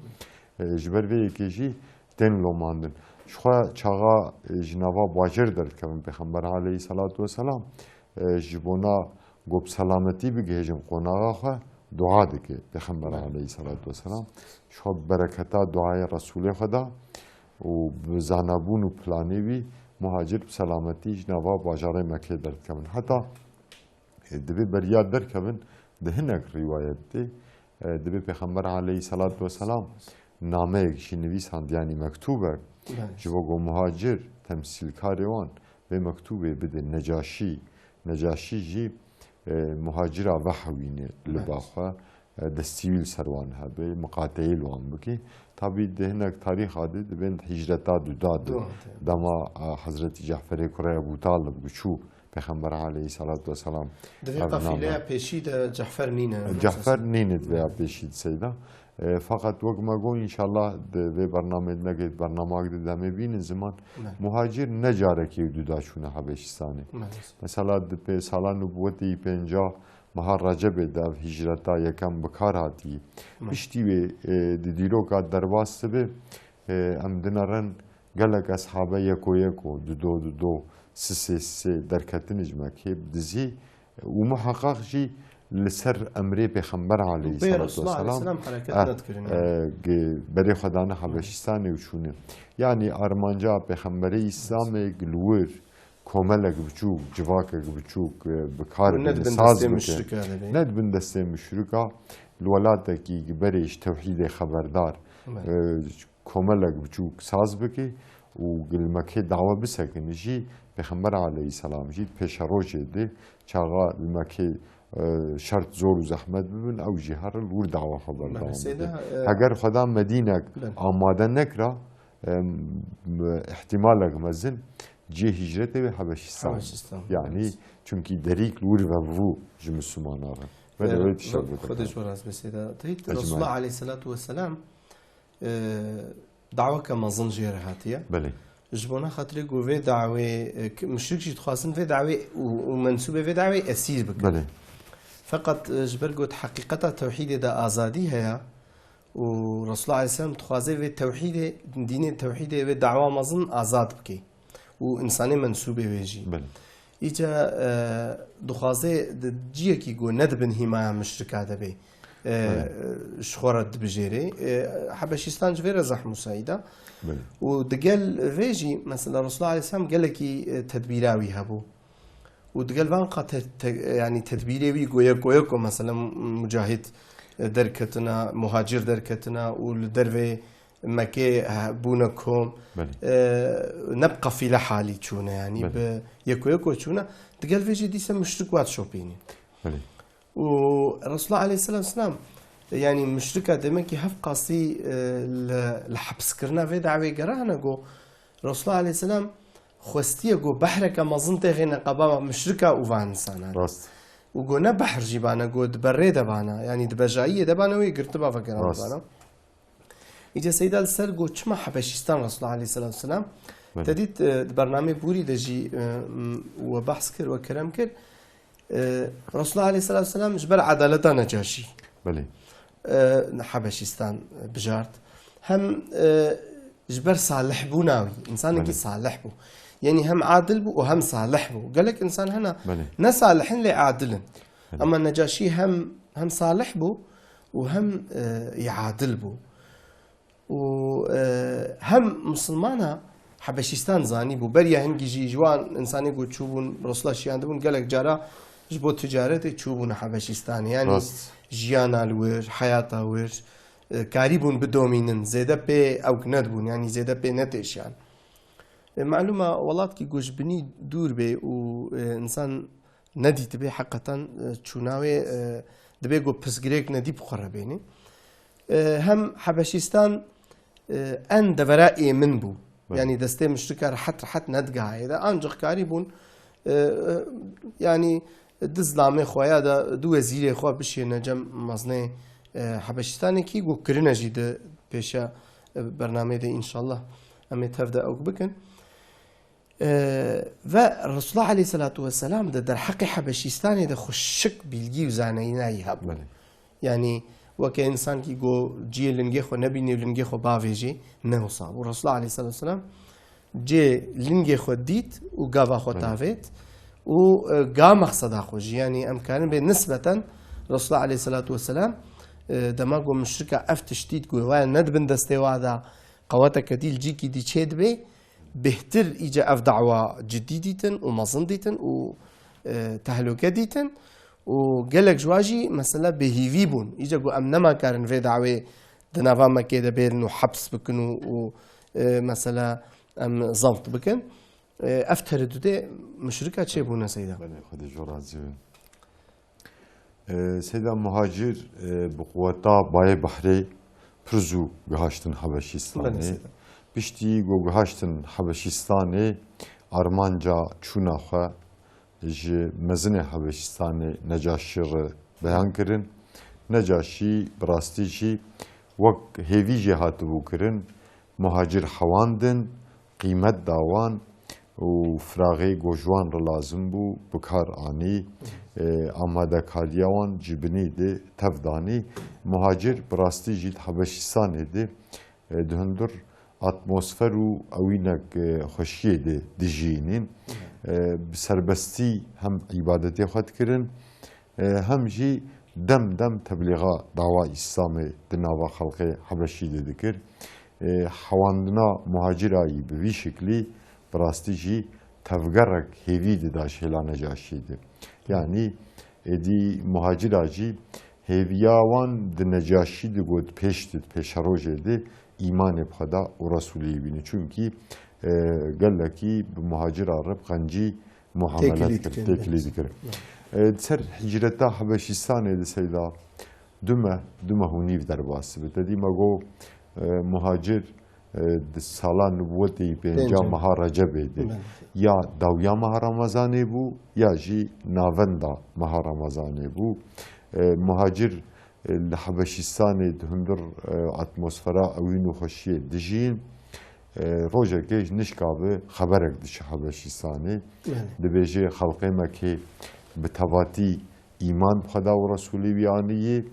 E, ji ber vê yekê jî tên lomandin. Jixwe çaxa, e, ji nava bajêr derdikevin Pêxember aleyhisselatu vesselam, e, ji bona ku bi selametî bigihêjin qonaxa xwe, dua dike Pêxember Belê. Aleyhisselatu vesselam. Jixwe bi bereketa duayê Resûlê xwe da û bi zanabûn û planê wî muhacir bi selametî ji nava bajarê Mekkê derdikevin. Heta, e, divê beriya derkevin, di hinek rîwayet de, e, divê Pêxember aleyhisselatu vesselam nameyek jî nivîsand, yanî mektûbek, Belê. Ji bo ku muhacir temsîlkarê wan vê mektûbê bide Necaşî. Necaşî jî, e, muhacira vehewîne li Belê. Ba xwe, e, destî wî li ser wan hebe, miqateyê li wan bike. Tabî di hinek tarîxa de dibên hicreta duda de. Duda de. Dema, e, Hezretî Ceferê kurê Ebû Talib çû Pêxember aleyhisselatu vesselam Di vê ev qefîleya name. Pêşî de Cehfer nîne. Cehfer nîne di vê ya pêşî de Seyda. E, feqet wek me got, înşallah di vê bernamê de, neke di bernamak de demê bînin ziman. Ne. Muhacir ne carekê û duda çûne Hebeşistanê. Maalesef. Mesela di pê sala nubwetê yî pênca meha Recebê de ev hicreta yekem bi kar hatî. Ne. Piştî wê, e, di dîroka derbas dibe, e, em dinerin gelek eshabe yeko yeko, dudo dudo, sisê sisê derketine ji Mekkê bi dizî û muheqeq jî li ser emrê Pêxember Bê aleyhisselatu Resulullah vesselam, aleyhisselam hereket eh, nedikirin, yani. Eh, gi-, berê xwe dane Habeşistanê û çûne. Yani armanca Pêxemberê Îslamê li wir komelek biçûk, civakek biçûk, eh, bi kar Û bîne, nedibin saz destê bike. Muşrika de bê. Nedibin destê muşrika, li welatekî gi berê ji tewhîdê xeberdar, Evet. eh, komelek biçûk saz bike û li Mekkê dawe bisekine jî, Pêxember aleyhisselam jî di pêşerojê de çaxa li Mekkê, e, şert zor û zehmet bibin, ew jî herin li wir dawa xwe berdewam Maalesef bike. De, e, Heger Xweda Medînek Belê. Amade nekira, e, m-, ihtimalek mezin cihê hicretê wê Habeşistan. Habeşistan, Yani, evet. Çunkî derîk li wir vebû ji Mislimanan re. Belê, wê tiştek gote. Xwedê ji we razî be Seyda. Teyît, Resulullah aleyhisselatu vesselam, e, daweke mezin jê re hatiye. Belê. Ji bona xatirê ku vê dawê, e, k-, muşrik jî dixwazin vê dawê û, û mensûbê vê dawê esîr bikin. Belê. Feqet, e, ji ber ku di heqîqeta tewhîdê de azadî heye û Resulullah aleyhisselam dixwaze vê tewhîdê, dînê tewhîdê, vê dawa mezin azad bike û insanê mensûbê wê jî. Belê. Îca, e, dixwaze di ciyekî ku ne di bin hîmaya muşrika de be, e, Belê. ji xwe re dibijêrê. E, Hebeşîstan ji vê re zehf musayîd e. Belê. Û digel vê jî, mesela, Resulullah aleyhisselam gelekî, e, tedbîra wî hebû. Û digel van qa te-, te-, yanî tedbîrê wî ku yeko yeko, mesela, mucahid, e, derketina, muhacir derketina û li dervê Mekê, e, bûne kom. Belê. E, ne bi qefîle halî çûne, yanî Belê. bi yeko yeko çûne. Digel vê jî dîse muşrik wat şopînî. Belê. Û Resulullah aleyhisselam selam, yanî muşrika demek ki hevqasî, e, li, li hepskirina vê dawê gerahne ku Resulullah aleyhisselam xwestiye ku behreke mezin têxîne qeba muşrika û van insana. Rast. Û ku ne behr jî bana, ku di berê de bana, yanî di bejayiyê de bana wê girtiba vegeran Rast. bana. Îca Seyda li ser got çima Hebeşîstan Resulullah aleyhisselatu vesselam. Belê. Te dît, e, di bernameyê borî de jî, e, m-, we behs kir, we kerem kir. E, Resulullah aleyhisselatu vesselam ji ber edaleta Necaşî. Belê. E, Hebeşîstan, e, bijart. Hem, e, ji ber salihbûna wî, insanekî Belê. salih bû. Yanî hem adil bû û hem salih bû. Gelek insan hene Belê. ne salih in lê adil in. Belê. Ama Necaşî hem, hem salih bû û hem, e, yê adil bû. Û, e, hem misilmana Hebeşîstan zanîbû. Beriya hingî jî ji wan insanê ku çûbûn, Resûla şiyandibûn, gelek cara ji bo ticaretê çûbûn Hebeşîstanê. Yanî Rast. jiyana li wir, heyata wir, e, karîbûn bidomînin. Zêde pê ewk nedibûn, yanî zêde pê netêşiyan. E, malûma welatkî ku ji binî dûr bê û, e, insan nedîtibê heqeten, e, çûna wê, e, dibê ku pirsgirêk nedî bi xwe re bênê. E, hem Hebeşîstan, e, en devera êmin bû. Belê. Yanî destê muşrika rehet rehet nedigihayê de. Ancaq karîbûn, e, e, yanî di zilamê xwe ya de du wezîrê xwe bişêne cem mezinê, e, Hebeşîstanê kî ku kirine jî di pêşiya, e, bernameyê de înşallah em ê tev de ewk bikin. E, ve Resulullah aleyhisselatu vesselam de derheqê Hebeşîstanê de xwe şik bîlgî û zaneyîna yî hebû. Belê. Yanî weke însankî ku ciyê lingê xwe nebînê û lingê xwe bavêjê, ne wisa bû. Resulullah aleyhisselatu vesselam cê lingê xwe dît û gava xwe Belê. tavêt û, e, ga mexseda xwe jî. Yanî em karin bê nisbeten Resulullah aleyhisselatu vesselam, e, dema ku muşrika ev tiştî digot, waya ne di bin destê wa de qeweteke dî li cîkî dî çê dibe, bêhtir îca ev dawa cidî dîtin û mezin dîtin û, e, tehlûke dîtin û gelek ji wa jî mesela bêhîvî bûn. Îca ku em nema karin vê dawê di nava Mekê de bêrin û heps bikin û, û, e, mesela em zebt bikin. E, ev teredudê muşrika çêbûne Seyda. Belê, Xwedê ji we razî be. E, Seyda Muhacir, e, bi quweta bayê behrê pir zû gihaştin Hebeşîstanê. Belê, Seyda. Piştî ku gihaştin Hebeşîstanê, armanca çûna xwe ji mezinê Hebeşîstanê Necaşî re beyan kirin. Necaşî bi rastî jî wek hêvî jê hatibû kirin, muhacir hewandin, qîmet da wan û firaxê ku ji wan re lazim bû, bi kar anî, e, amadekariya wan ji binî de tev danî. Muhacir bi rastî jî di Hebeşîstanê de, e, di hundir atmosfer û ewînek, e, xweşiyê de dijînîn. E, bi serbestî hem îbadetê xwe dikirin, e, hem jî dem dem teblîxa dawa Îslamê di nava xelkê Hebeşî de dikir. E, hewandina muhacira yî bi vî şiklî bi rastî jî tevgerek hêvî dida ji hêla Necaşî de. Yanî êdî muhacira jî hêviya wan di Necaşî de got pêş de, pêşerojê de îmanê bi xwe da û Resûlê yî bîne. Çunkî, e, gelekî bi muhacira re bi qencî muamelet Têkilî kir, dikin, têkilî evet. dikir. Evet. E, di ser hicreta Hebeşîstanê de Seyda du meh, du meh û nîv derbas dibe. Te dî me got, e, muhacir, e, di sala nubwetê yî pênca Pênca. meha Recebê de. Evet. Ya dawiya meha Remezanê bû, ya jî navenda meha Remezanê bû. E, muhacir, e, li Hebeşîstanê di hundir, e, atmosfera ewîn û xweşiyê dijîn. E, rojekê ji nişka bi xeberek diçe Hebeşîstanê. Belê. Dibêje xelqê Mekê bi tevatî îman bi Xweda û Resûlê wî aniyê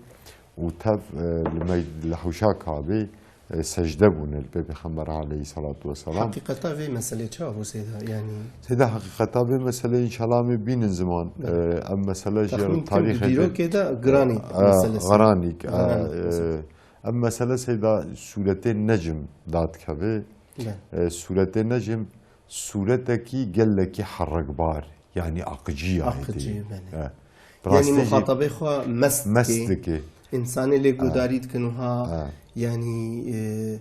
û tev, e, li me-, li hewşa Kabê, e, secde bûne li pê Pêxember aleyhisselatu vesselam. Heqîqeta vê meselê çawa bû Seyda? Yanî Seyda, heqîqeta vê meselê înşallah em ê bînin ziman. Belê. E, em mesele ji Texmîn dikim di tarîxê de, dîrokê de Giranîk e, meselesi. Giranîk, e, Giranîk e, meselesi. Em mesele Seyda sûretê Necm dadikeve. Belê. E, sûretê Necm sûretekî gelekî herikbar, yanî aqicî ya Aqicî, hêdî. Belê. E, bi Yanî rastî jî muxatabê xwe mest mest dike. dike. Însanê lê E. guhdarî dikin û ha, E. yanî, e,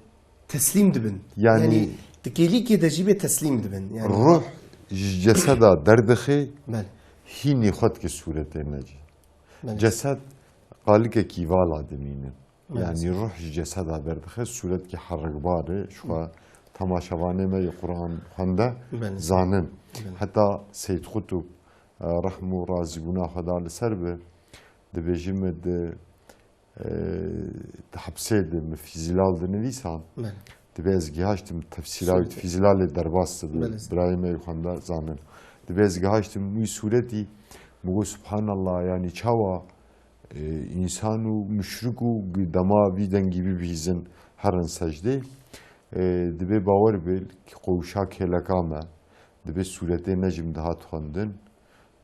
teslîm dibin. Yanî Yanî di kêlîkê de jî bê teslîm dibin. Yanî ruh ji ceseda derdixe, Belê. hînî xwe dike sûretê Necm. Belê. Cesed qalikekî vala dimîne. Belê. Yanî ruh ji ceseda derdixe, sûretkî herikbar e. Ji xwe temaşevanê me yê Quran xwende Belê. zanin. Belê. Heta Seyd Qutub, e, rehm û razîbûna Xweda li ser be, dibêje min di, e, di hepsê de min Fîzîlal dinivîsan. Belê. Dibê ez gihaştim tefsîra Sûretê. Fîzîlalê derbas dibe. Belê. Birayê me yê xwendar zanin. Dibê ez gihaştim wî sûretî, min got, Subhanallah, yanî çawa, e, însan û muşrik û dema vî dengî bibihîzin herin secdê. E, dibê bawer be ki qewşa kêleka me, dibê sûretê Necm dihat xwendin.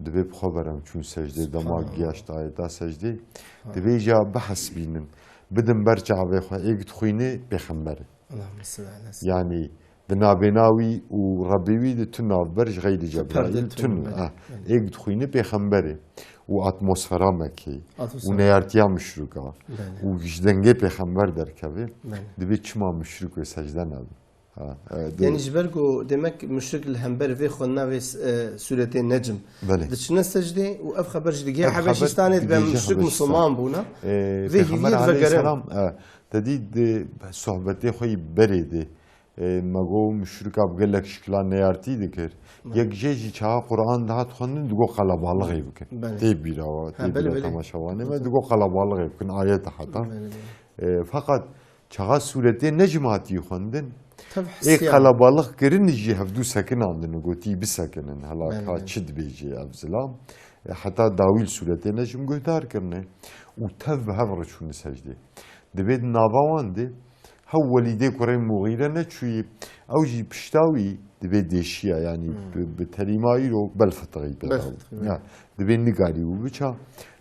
Dibê bi xwe berem çûn secdê, dema Subhanallah. giyaşt ayeta secdê. Ha. Dibê ja bihesbînin. Bidin ber çavê xwe, êk dixwîne pêxember e. Allahümme salli ala seyyidina. Yanî di nabêna wî û Rebbê wî de tu navber ji xeyrî Cebraîl perde tun, tun, belê, ah, belê. êk dixwîne pêxember e. Û atmosfera Mekê. Atmosfera. Û neyartiya muşrika. Belê. Û ji dengê pêxember derkeve. Belê. Dibê çima muşrik wê secde nebe. Ha, e, de- Yanî ji ber ku demek muşrik li hember vê xwe navê s-, e, sûretê Necm. Belê. Diçine secdê û ev xeber ji digê Ev xeber Hebeşîstanê dibe digê muşrik Hebeşîstan. Musulman bûna. E, Vê Pêxember hîviyê dibe germ. aleyhisselam, e, te dî di sohbetê xwe yî berê de, e, me got muşrika bi gelek şiklan neyartî dikir. Belê. Yek jê jî çawa Quran dihat xwendin, digot qelebalixê bikin. Belê. Tê bîra we, Ha, tê belê, bîra belê. temaşevanê me, digot qelebalixê bikin, ayet heta. Belê, belê. E, feqet çaxa sûretê Necm hatî xwendin, Tev ê hisiya. qelebalix kirin jî hevdû sekinandin û gotî bisekinin, hela Belê, ka belê. çi dibêjê ev zilam. E, heta dawî li sûretê Necm guhdar kirine û tev bi hev re çûne secdê. Dibê di nava wan de hew Welîdê kurê Muxîre neçûyî, ew jî pişta wî dibê dêşiya, yanî Hmm. bi, bi terîma îro belfitixî pê Belfitixî, re. belê. Ya, dibê nikarî û biça.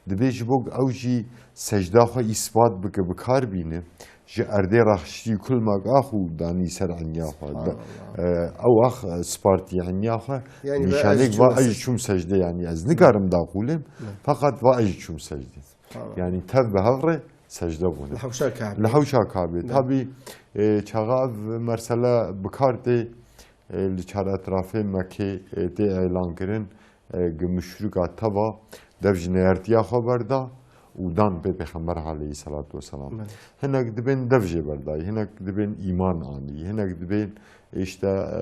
Dibê ji bo ew jî secda xwe îspat bike, bi kar bîne. Ji erdê raxiştî kulmek ax û danî ser enya xwe. Subhanallah. E, ew ax, e, spartî enya xwe. Yanî ve ez Nîşanek jî va çûme ez jî secdê. çûm secdê, yanî ez nikarim daqûlim. Ne. Feqet va ez jî çûm secdê. Subhanallah. Yanî tev bi hev re secde bûne. Li hewşa Kabê. Li hewşa Kabê. Ne. Tabî, e, çaxa ev mersele bi kar tê, e, li çar etrafê Mekê, e, tê elan kirin, e, gi muşrika teva dev ji neyartiya xwe berda û dan pê Pêxember aleyhisselatu vesselam. Belê. Hinek dibên dev jê berdayî, hinek dibên îman anî, hinek dibên işte, e,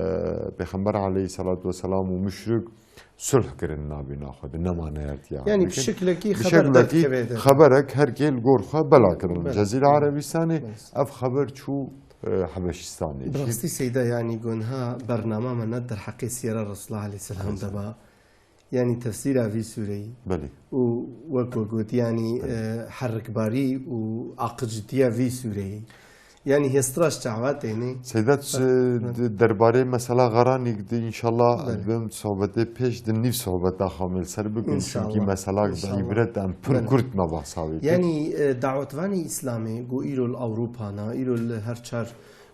Pêxember aleyhisselatu vesselam û muşrik sulh kirin nabêna xwe de, nema neyartiya Yanî bi dikin. şeklekî Bi xeber şeklekî derdikeve de. xeberek her kê li gor xwe bela kirin. Belê. Cezîra Erebistanê Belê. ev xeber çû, e, Hebeşistanê. Bi rastî Seyda, yanî gonha bernama me ne derheqê siyera Resulullah aleyhisselam de ba. Yanî tefsîra vî sûreyî. Belê. Û wek we got, yanî, Belê. e, herikbarî û aqicitiya vî sûreyî. Yanî hêstira ji çawa têne? Seyda, Belê. e, di-, derbarê mesela Garanîk de înşallah Belê. bim sohbetê pêş di nîv sohbeta xwe mêl ser bikin. Înşallah. Çimkî mesela bi Înşallah. îbret em pir Belê. kurt me behsa wê kir. Yanî, e, dawetvanê Îslamê ku îro li Ewropa ne, îro li her çar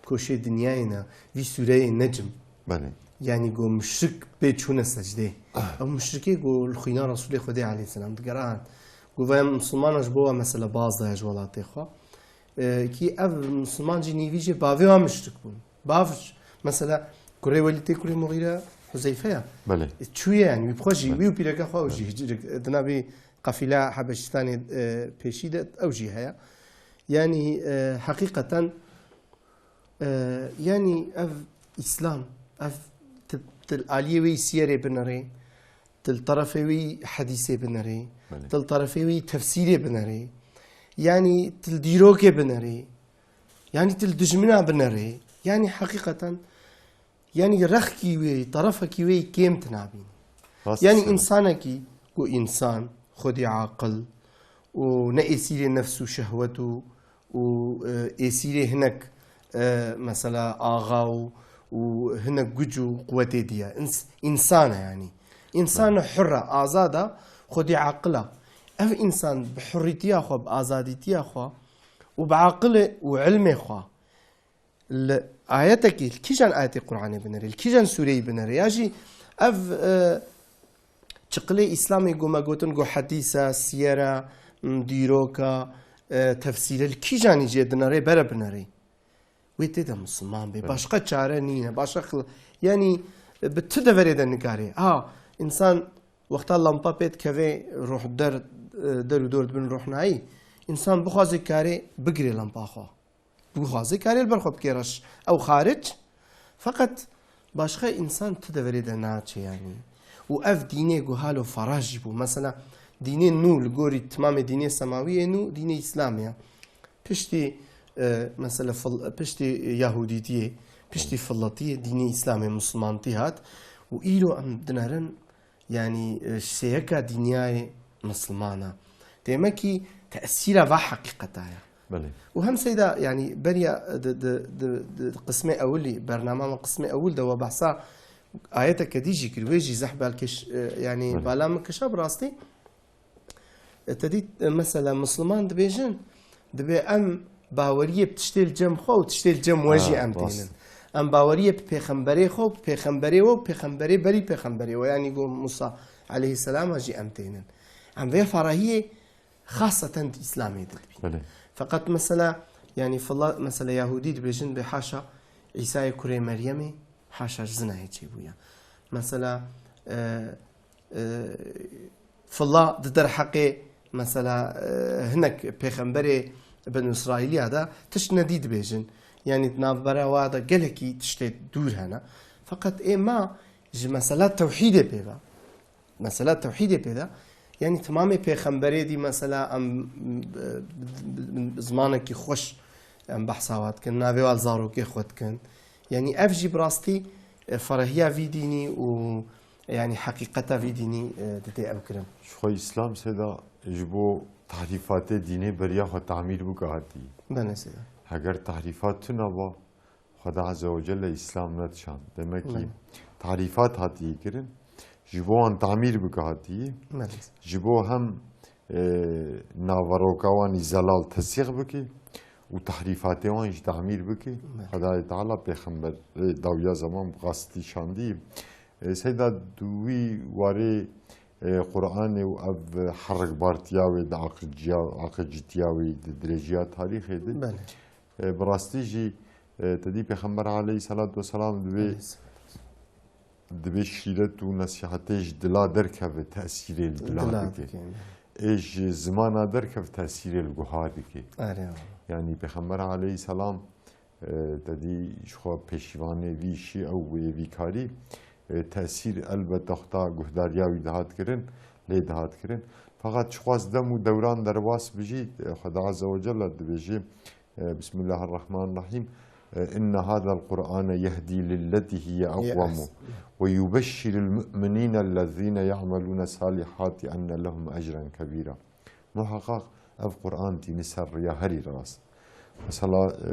koşê dinyayê ne, vî sûreyê Necm. Belê. Yanî ku muşrik pê çûne secdê. Ah. Ew muşrikê ku li xwîna Resûlê Xwedê aleyhisselam digeran. Ku vaya Musulmana ji bo wa mesela baz daye ji welatê xwe. E, kî ev Musulman jî nîvî jê bavê wa muşrik bûn. Bav, mesela, kurê Welîd tê kurê Muxîre Huzeyfe ya. Belê. E, çûye yanî, wî bi xwe jî, Belê. wî û pîreka xwe ew jî Belê. hicrik, di navê qafîla Hebeşistanê, e, pêşî de ew jî heye. Yanî, e, heqîqeten, e, yanî ev Îslam, ev ti, ti aliyê wê yî siyerê binerê, Til terefê wî hedîsê binerê. Belê. Til terefê wî tefsîrê binerê. Yanî til dîrokê binerê. Yanî til dijmina binerê. Yanî heqîqeten, yanî rexkî wê, terefekî wê kêm tu nabînî. Rast Yanî dîsa. Însanekî ku însan, xwedî aqil û ne êsîrê nefs û şehwet û, û, e, êsîrê hinek, e, mesela axa û, û hinek guc û quwetê diye. Îns-, însan e yanî. Însan e Belê. hur e, azad e, xwedî aqil e. Ev însan bi hurîtiya xwe, bi azadîtiya xwe û bi aqilê û ilmê xwe li ayetekî, li kîjan ayetê Qur'anê binerê, li kîjan sûreyî binerê, ya jî ev, e, çiqilê Îslamê ku me gotin ku hedîs e, siyer e, m, dîrok e, e, tefsîr e, li kîjanî jê dinerê, bere binerê. Wê tê de Misliman bê. Evet. Başqa çare nîne. Başqa xil-, yanî, e, bi tu deverê de nikarê. Ha, însan wexta lampa pê dikeve, roh der, e, der û dor dibin rohnayî. Însan bixwaze karê bigirê lampa xwe. Bixwaze karê li ber xwe bikê reş. Ew xaric. Feqet başqa însan tu deverê de naçe yanî. Û ev dînê ku halo fera jî bû. Mesela dînê nû li gorî timamê dînê semawiyê nû dînê Îslamê ye. Piştî, e, mesela fil-, piştî Yahudîtiyê, piştî filatiyê dînê Îslamê, Mislimantî hat û îro em dinerin, yanî, e, sêyeka dinyayê Misliman e. Demekî tesîra va heqîqeta ye. Belê. Û hem seyda, yanî beriya di, di, di, di qismê ewilî, bernama me qismê ewil de we behsa ayeteke dî jî kir. Wê jî zehf belkê ş-, e, yanî Belê. bala min kişa bi rastî. E, te dît, e, mesela Misliman dibêjin, dibê em baweriyê bi tiştê li cem xwe û tiştê li cem we jî Ha, em rast. tênin. Em baweriyê bi pêxemberê xwe û bi pêxemberê we û pêxemberê berî pêxemberê we, yanî ku Musa aleyhisselama jî em tênin. Em vê ferahiyê xaseten di Îslamê de dibînin. Belê. Feqet mesela, yanî fila, mesela Yahudî dibêjin bê haşa Îsayê kurê Meryemê, haşa ji zinayê çêbûye. Mesela, e, e, fila di derheqê mesela, e, hinek pêxemberê Benu Îsraîliya de tişt nedî dibêjin. Yanî di navbera wa de gelekî tiştê dûr hene. Feqet ê ma ji mesela tewhîdê pê ve. Mesela tewhîdê pê de. Yanî timamê pêxemberê dî mesela em, e, bi, bi, bi zimanekî xweş em behsa wa dikin. Navê wa li zarokê xwe dikin. Yanî ev jî bi rastî, e, ferehiya vî dînî û Yanî heqîqeta vî dînî, e, didê ew kirin. Ji xwe Îslam sêda ji bo tahrîfatê dînê beriya xwe tamîr bike hatî. Belê sêda. Heger tahrîfat tune ba, Xweda Azze ve Celle Îslam nedişand. Demek ki Belê. tahrîfat hatiye kirin, ji bo wan tamîr bike hatiye. Belê. Ji bo hem e, naveroka wan î zelal tesîx bike û tahrîfatê wan jî tamîr bike. Belê. Xwedayê Teala pêxemberê dawiya zeman bi qastî şandî. E, seyda di wî warê, e, Qur'anê û ev herikbartiya wê di aqiciya, aqicîtiya wê di dirêjiya tarîxê de. Belê. E, bi rastî jî, e, te dî Pêxember aleyhisselatu vesselam divê Aleyhisselam. Divê şîret û nesîhetê ji dila derkeve, tesîrê li dila Dila dike. dike, ne. Ê ji zimana derkeve, tesîrê li guha dike. Erê, wa. Yanî Pêxember aleyhisselam, e, te dî ji xwe pêşîvanê vî îşî ew ê vî karî, e, tesîr elbet xwe guhdariya wî dihat kirin, lê dihat kirin. Feqet çiqas dem û dewran derbas bijî, e, Xweda Azze ve Celle dibêje, E, Bismillahirrahmanirrahim. E, Inne hadal Qur'ane yehdi lilleti hiye aqwemu ve yubeşşiril mu'minine ellezine ya'melune salihati enne lehum ecren kebira. Muhaqqaq ev Qur'an tîni ser riya herî rast. Mesela, e,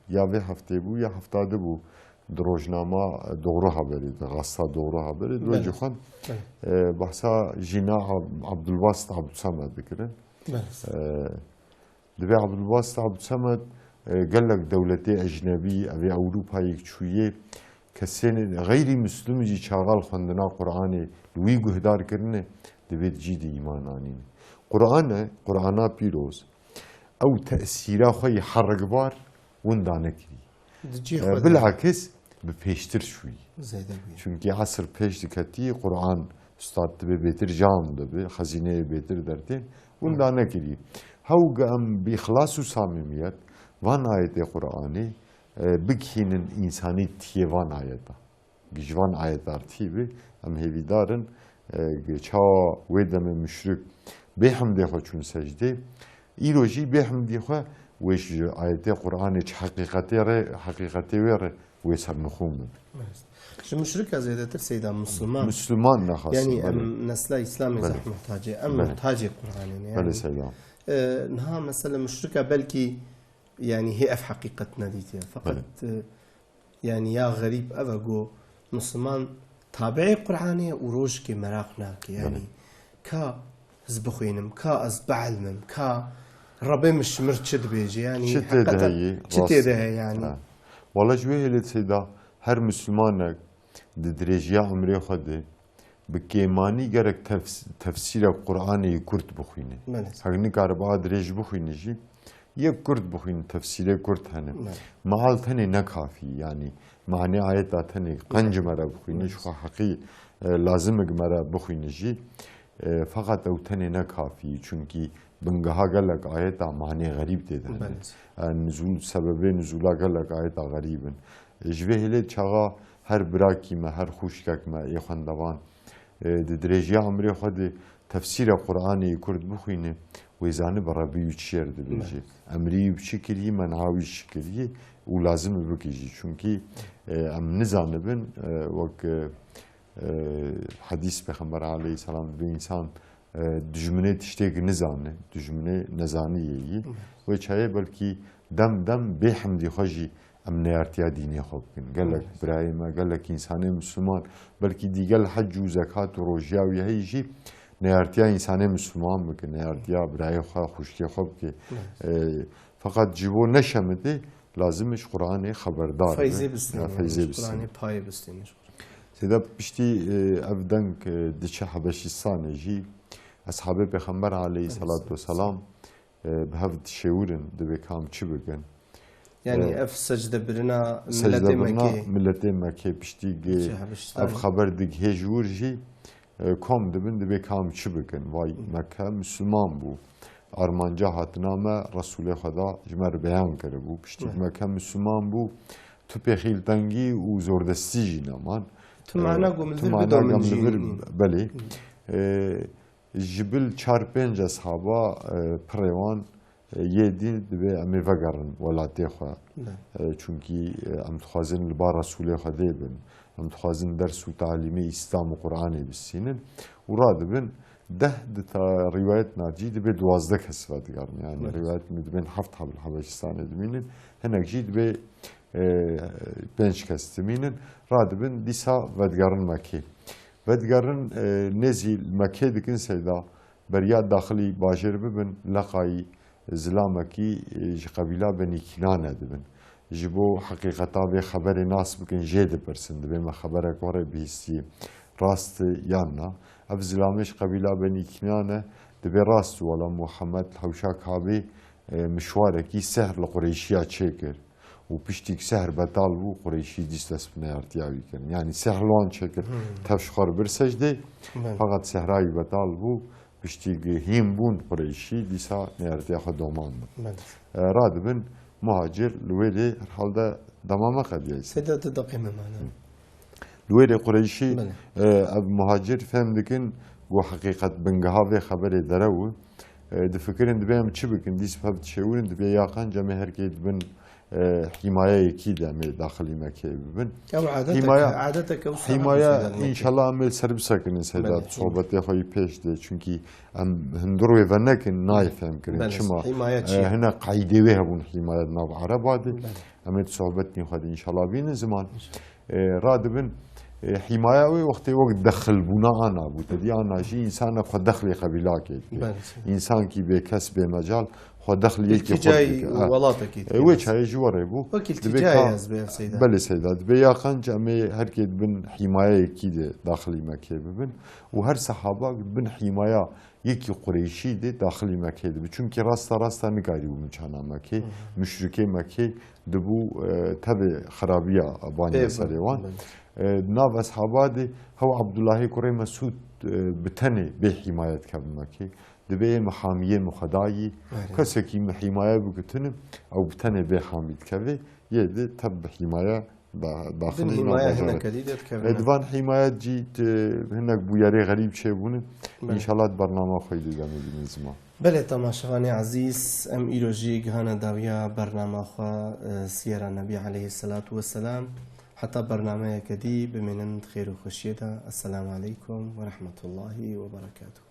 ya vê heftê bû, ya hefta di bû. Di rojnama, e, Doğru Haberê de, gazeta Doğru Haberê, di wê Belê. cixan, Belê. e, behsa jîna Ab-, Abdulbasit Abdulsamed dikirin. Belê. E, Divê Abdulbasit Abdulsemed, e, gelek dewletê ecnebî, evê Ewropayê çûyê, kesên xeyrî Muslim jî çaxa li xwendina Qur'anê li wî guhdar kirine, divê di cî de îman anîne. Qur'an e, Qur'ana pîroz, ew tesîra xwe yê herikbar winda nekirî. Di cihê E, xwe de. Bilakis bi pêştir çûyî. Zêde bûye. Çunkî esir pêş diketî, Qur'an, ustad dibe bêtir cam dibe, xezîneyê bêtir dertên, winda nekirî. Hew ge em bi îxlas û samîmiyet van ayetê Qur'anê, e, bigihînin însanî tiyê van ayeta. Ji van ayeta tî bi, em hêvîdar in, E, çawa wê demê muşrik bê hemdê xwe çûn secdê, îro jî bê hemdî xwe wê ji ayetê Qur'anê çi heqîqetê re, heqîqetê wê re wê sernixûn bin. Ji muşrika zêdetir seyda Musliman. Musliman nexas. Yani belê. Em nesla Îslamê Belê. Zeh muhtacê. Em Belê. Muhtacê Qur'anê ne. Belê Yani. Seyda. E, niha mesela muşrika belkî yani hê ev heqîqet nedîtiye. Fakat Belê. E, yani ya xerîb ev e ku Musliman tabi'ê Qur'anê û rojkê meraq nake. Yani Belê. Ka ez bixwînim, ka ez bielmim, ka Rebê min ji mir çi dibêje, yani Çi tê de heqeten heyî, çi rast. Tê de heye yani. Ha. Wala ji wê hêlê seyda her Muslimanek di dirêjiya umrê xwe de bi kêmanî gerek tefs-, tefsîra Qur'anê yê kurt bixwîne. Belê. Hek nikaribe a dirêj bixwîne jî, yek kurt bixwîne, tefsîrê kurt hene. Belê. Mehal tenê ne kafî, yani manê ayeta tenê qenc me re bixwîne, Belê. Ji xwe heqî, e, lazim e me re bixwîne jî. E, feqet ew tenê ne kafî, çunkî bingeha gelek ayeta manê xerîb tê de hene. Belê. E, nuzûl, sebebê nuzûla gelek ayeta xerîb in. E, ji vê hêlê çaxa her birakî me, her xwişkek me ê xwendevan, e, di dirêjiya umrê xwe de tefsîra Qur'anê yê kurt bixwîne, wê zanibe Rebî wî çi yer dibêje. Belê. Emrî wî bi çi kirî, men'a wî çi kirî û lazim e bike jî. Çunkî, e, em nizanibin, e, wek, e, e, hedîs Pêxember aleyhisselam dibê însan, e, dijminê tiştêk nizane, dijminê nezanî yê yî. Belê. Wê çayê belkî dem dem bê hemdî xwe jî em neyartiya dînê xwe bikin. Gelek Belê. Birayê me, gelek însanê Misliman, belkî dîgel hec û zekat û rojiya wî heyî jî neyartiya însanê Misliman bikin, neyartiya birayê xwe, xwişkê xwe bike. Belê. E, feqet ji bo neşemitê lazim e ji Qur'anê xeberdar be. Feyzê bistîne, Ya, feyzê ji bistîne. Qur'anê payê bistîne. Seyda piştî, e, ev deng, e, diçe Hebeşîstanê jî, eshabê Pêxember aleyhisselatu Aleyhisselam. Vesselam, e, bi hev dişêwirin, dibê kam çi bikin. Yani E, ev secde birina secde miletê birina Mekkê. Miletê Mekkê piştî gi Diçe Hebeşistanê. Ev xeber digihê ji wir jî, e, kom dibin, dibê kam çi bikin. Vay Hı. Mekke Müslüman bû. Armanca hatina me Resulê Xweda ji me re beyan kiribû. Piştî Hı. Mekke Müslüman bû. Tu pêxîltengî û zordestî jî neman. Tu mana E, gom li tu vir mana bidomîn gom li jî. vir, Hı. Belê. E, Ji bil çar pênc eshaba, e, pirê wan, e, yê dî dibê em ê vegerin welatê xwe. Be. E, çunkî, e, em dixwazin li ba Resûlê Xwedê bin. Em dixwazin ders û talîmê Îslam û Qur'anê bistînin. Û radibin deh di ta rîwayetna cî dibê duwazdeh kes vedigerin. Yani Be. Rîwayet min dibên heft heb li Hebeşistanê dimînin. Hinek jî dibê, e, pênc kes dimînin. Radibin dîsa vedigerin Mekê. Vedigerin, e, nêzî li Mekê dikin seyda, beriya daxilî bajêr bibin, leqayî zilamekî, e, ji qebîla Benî Kînane dibin. Ji bo heqîqeta vê xeberê nas bikin, jê dipirsin, dibê me xeberek were bihîstiye, rast e yan na? Ev zilamê ji qebîla Benî Kînane dibê rast, wela Muhammed li hewşa Kabê, e, mişwarekî sehr li Qureyşiya çêkir. Û piştî ku sehr betal bû, Qureyşî dîs dest bi neyartiya wî kirin. Yanî sehr li wan çêkir, Hmm. tev ji xwe re bir secdê, Belê. Feqet sehra wî betal bû, piştî ku hîn bûn Qureyşî, dîsa neyartiya xwe domandin. Belê. E, radibin muhacir li wê lê herhalde dema me qediya. Sê de du deqê me mane. Li wê lê Qureyşî, Belê. E, ev muhacir fêm dikin ku heqîqet bingeha vê xeberê derew e. E, difikirin dibê em çi bikin, dîs bi hev dişêwirin, dibê ya qenc em ê her kê dibin, e, hîmayeyekî de em ê daxilî Mekeyê bibin. Ew adeteke, Hîmaya, adeteke wisa hîmaya, hebe seyda Mekê. Înşallah em ê li ser bisekinin seyda Belê, sohbetê xwe yî pêş de, çunkî em hundir wê venekin nayê fêm kirin. Belê, Çima? Hîmaye çi E, ye? Hine qeydê wê hebûn hîmaye di nav Ereba de. Belê. Em ê di sohbetên xwe de înşallah bînin ziman. E, radibin, e, hîmaya wê wextê wek dexilbûna ana bû. Te dî ana jî însanek xwe dexlê qebîlakê dike. Belê. Însankî bêkes, bêmecal, xwe dexlê yekî Îltîcayî xwe dike. û Ha. welatekî E, dike. Wê çayê ji werê bû. Wek Dibê îltîcayê ka-, ez bê ev seyda. Belê seyda. Dibê ya qenc em ê her kê dibin hîmayeyekî de daxilî Mekê bibin. Û her sehaba dibin hîmaya yekî Qureyşî de daxilî Mekê dibe. Çunkî rasta rasta nikarîbû miçana Mekê. Hı hı. Muşrikê Mekê dibû, e, tevê xerabiya baniye Ê, serê wan. Belê. E, nav eshaba de hew Abdullahê kurê Mesûd, e, bi tenê bê hîmayet kevin Mekê. Dibê ê mihamiyê min xwedayî, Aynen. Kesekî min hîmaye bikitinim, ew bi tenê bê hamî dikevê, yê de tev bi hîmaye daxilî hîmaya hinekî dî dikevin. Ê, di van hîmayet jî hinek bûyerê xerîb çêbûne. Belê. Înşallah di bernama xwe dideme dînin ziman. Belê, temaşevanê ezîz, em îro jî gihane dawiya bernama xwe, e, Siyera Nebî aleyhisselatu vesselam. Heta bernameyeke dî bimînin di xêr û xweşiyê de. Esselamu aleykum ve rahmetullahi ve berekatuhu.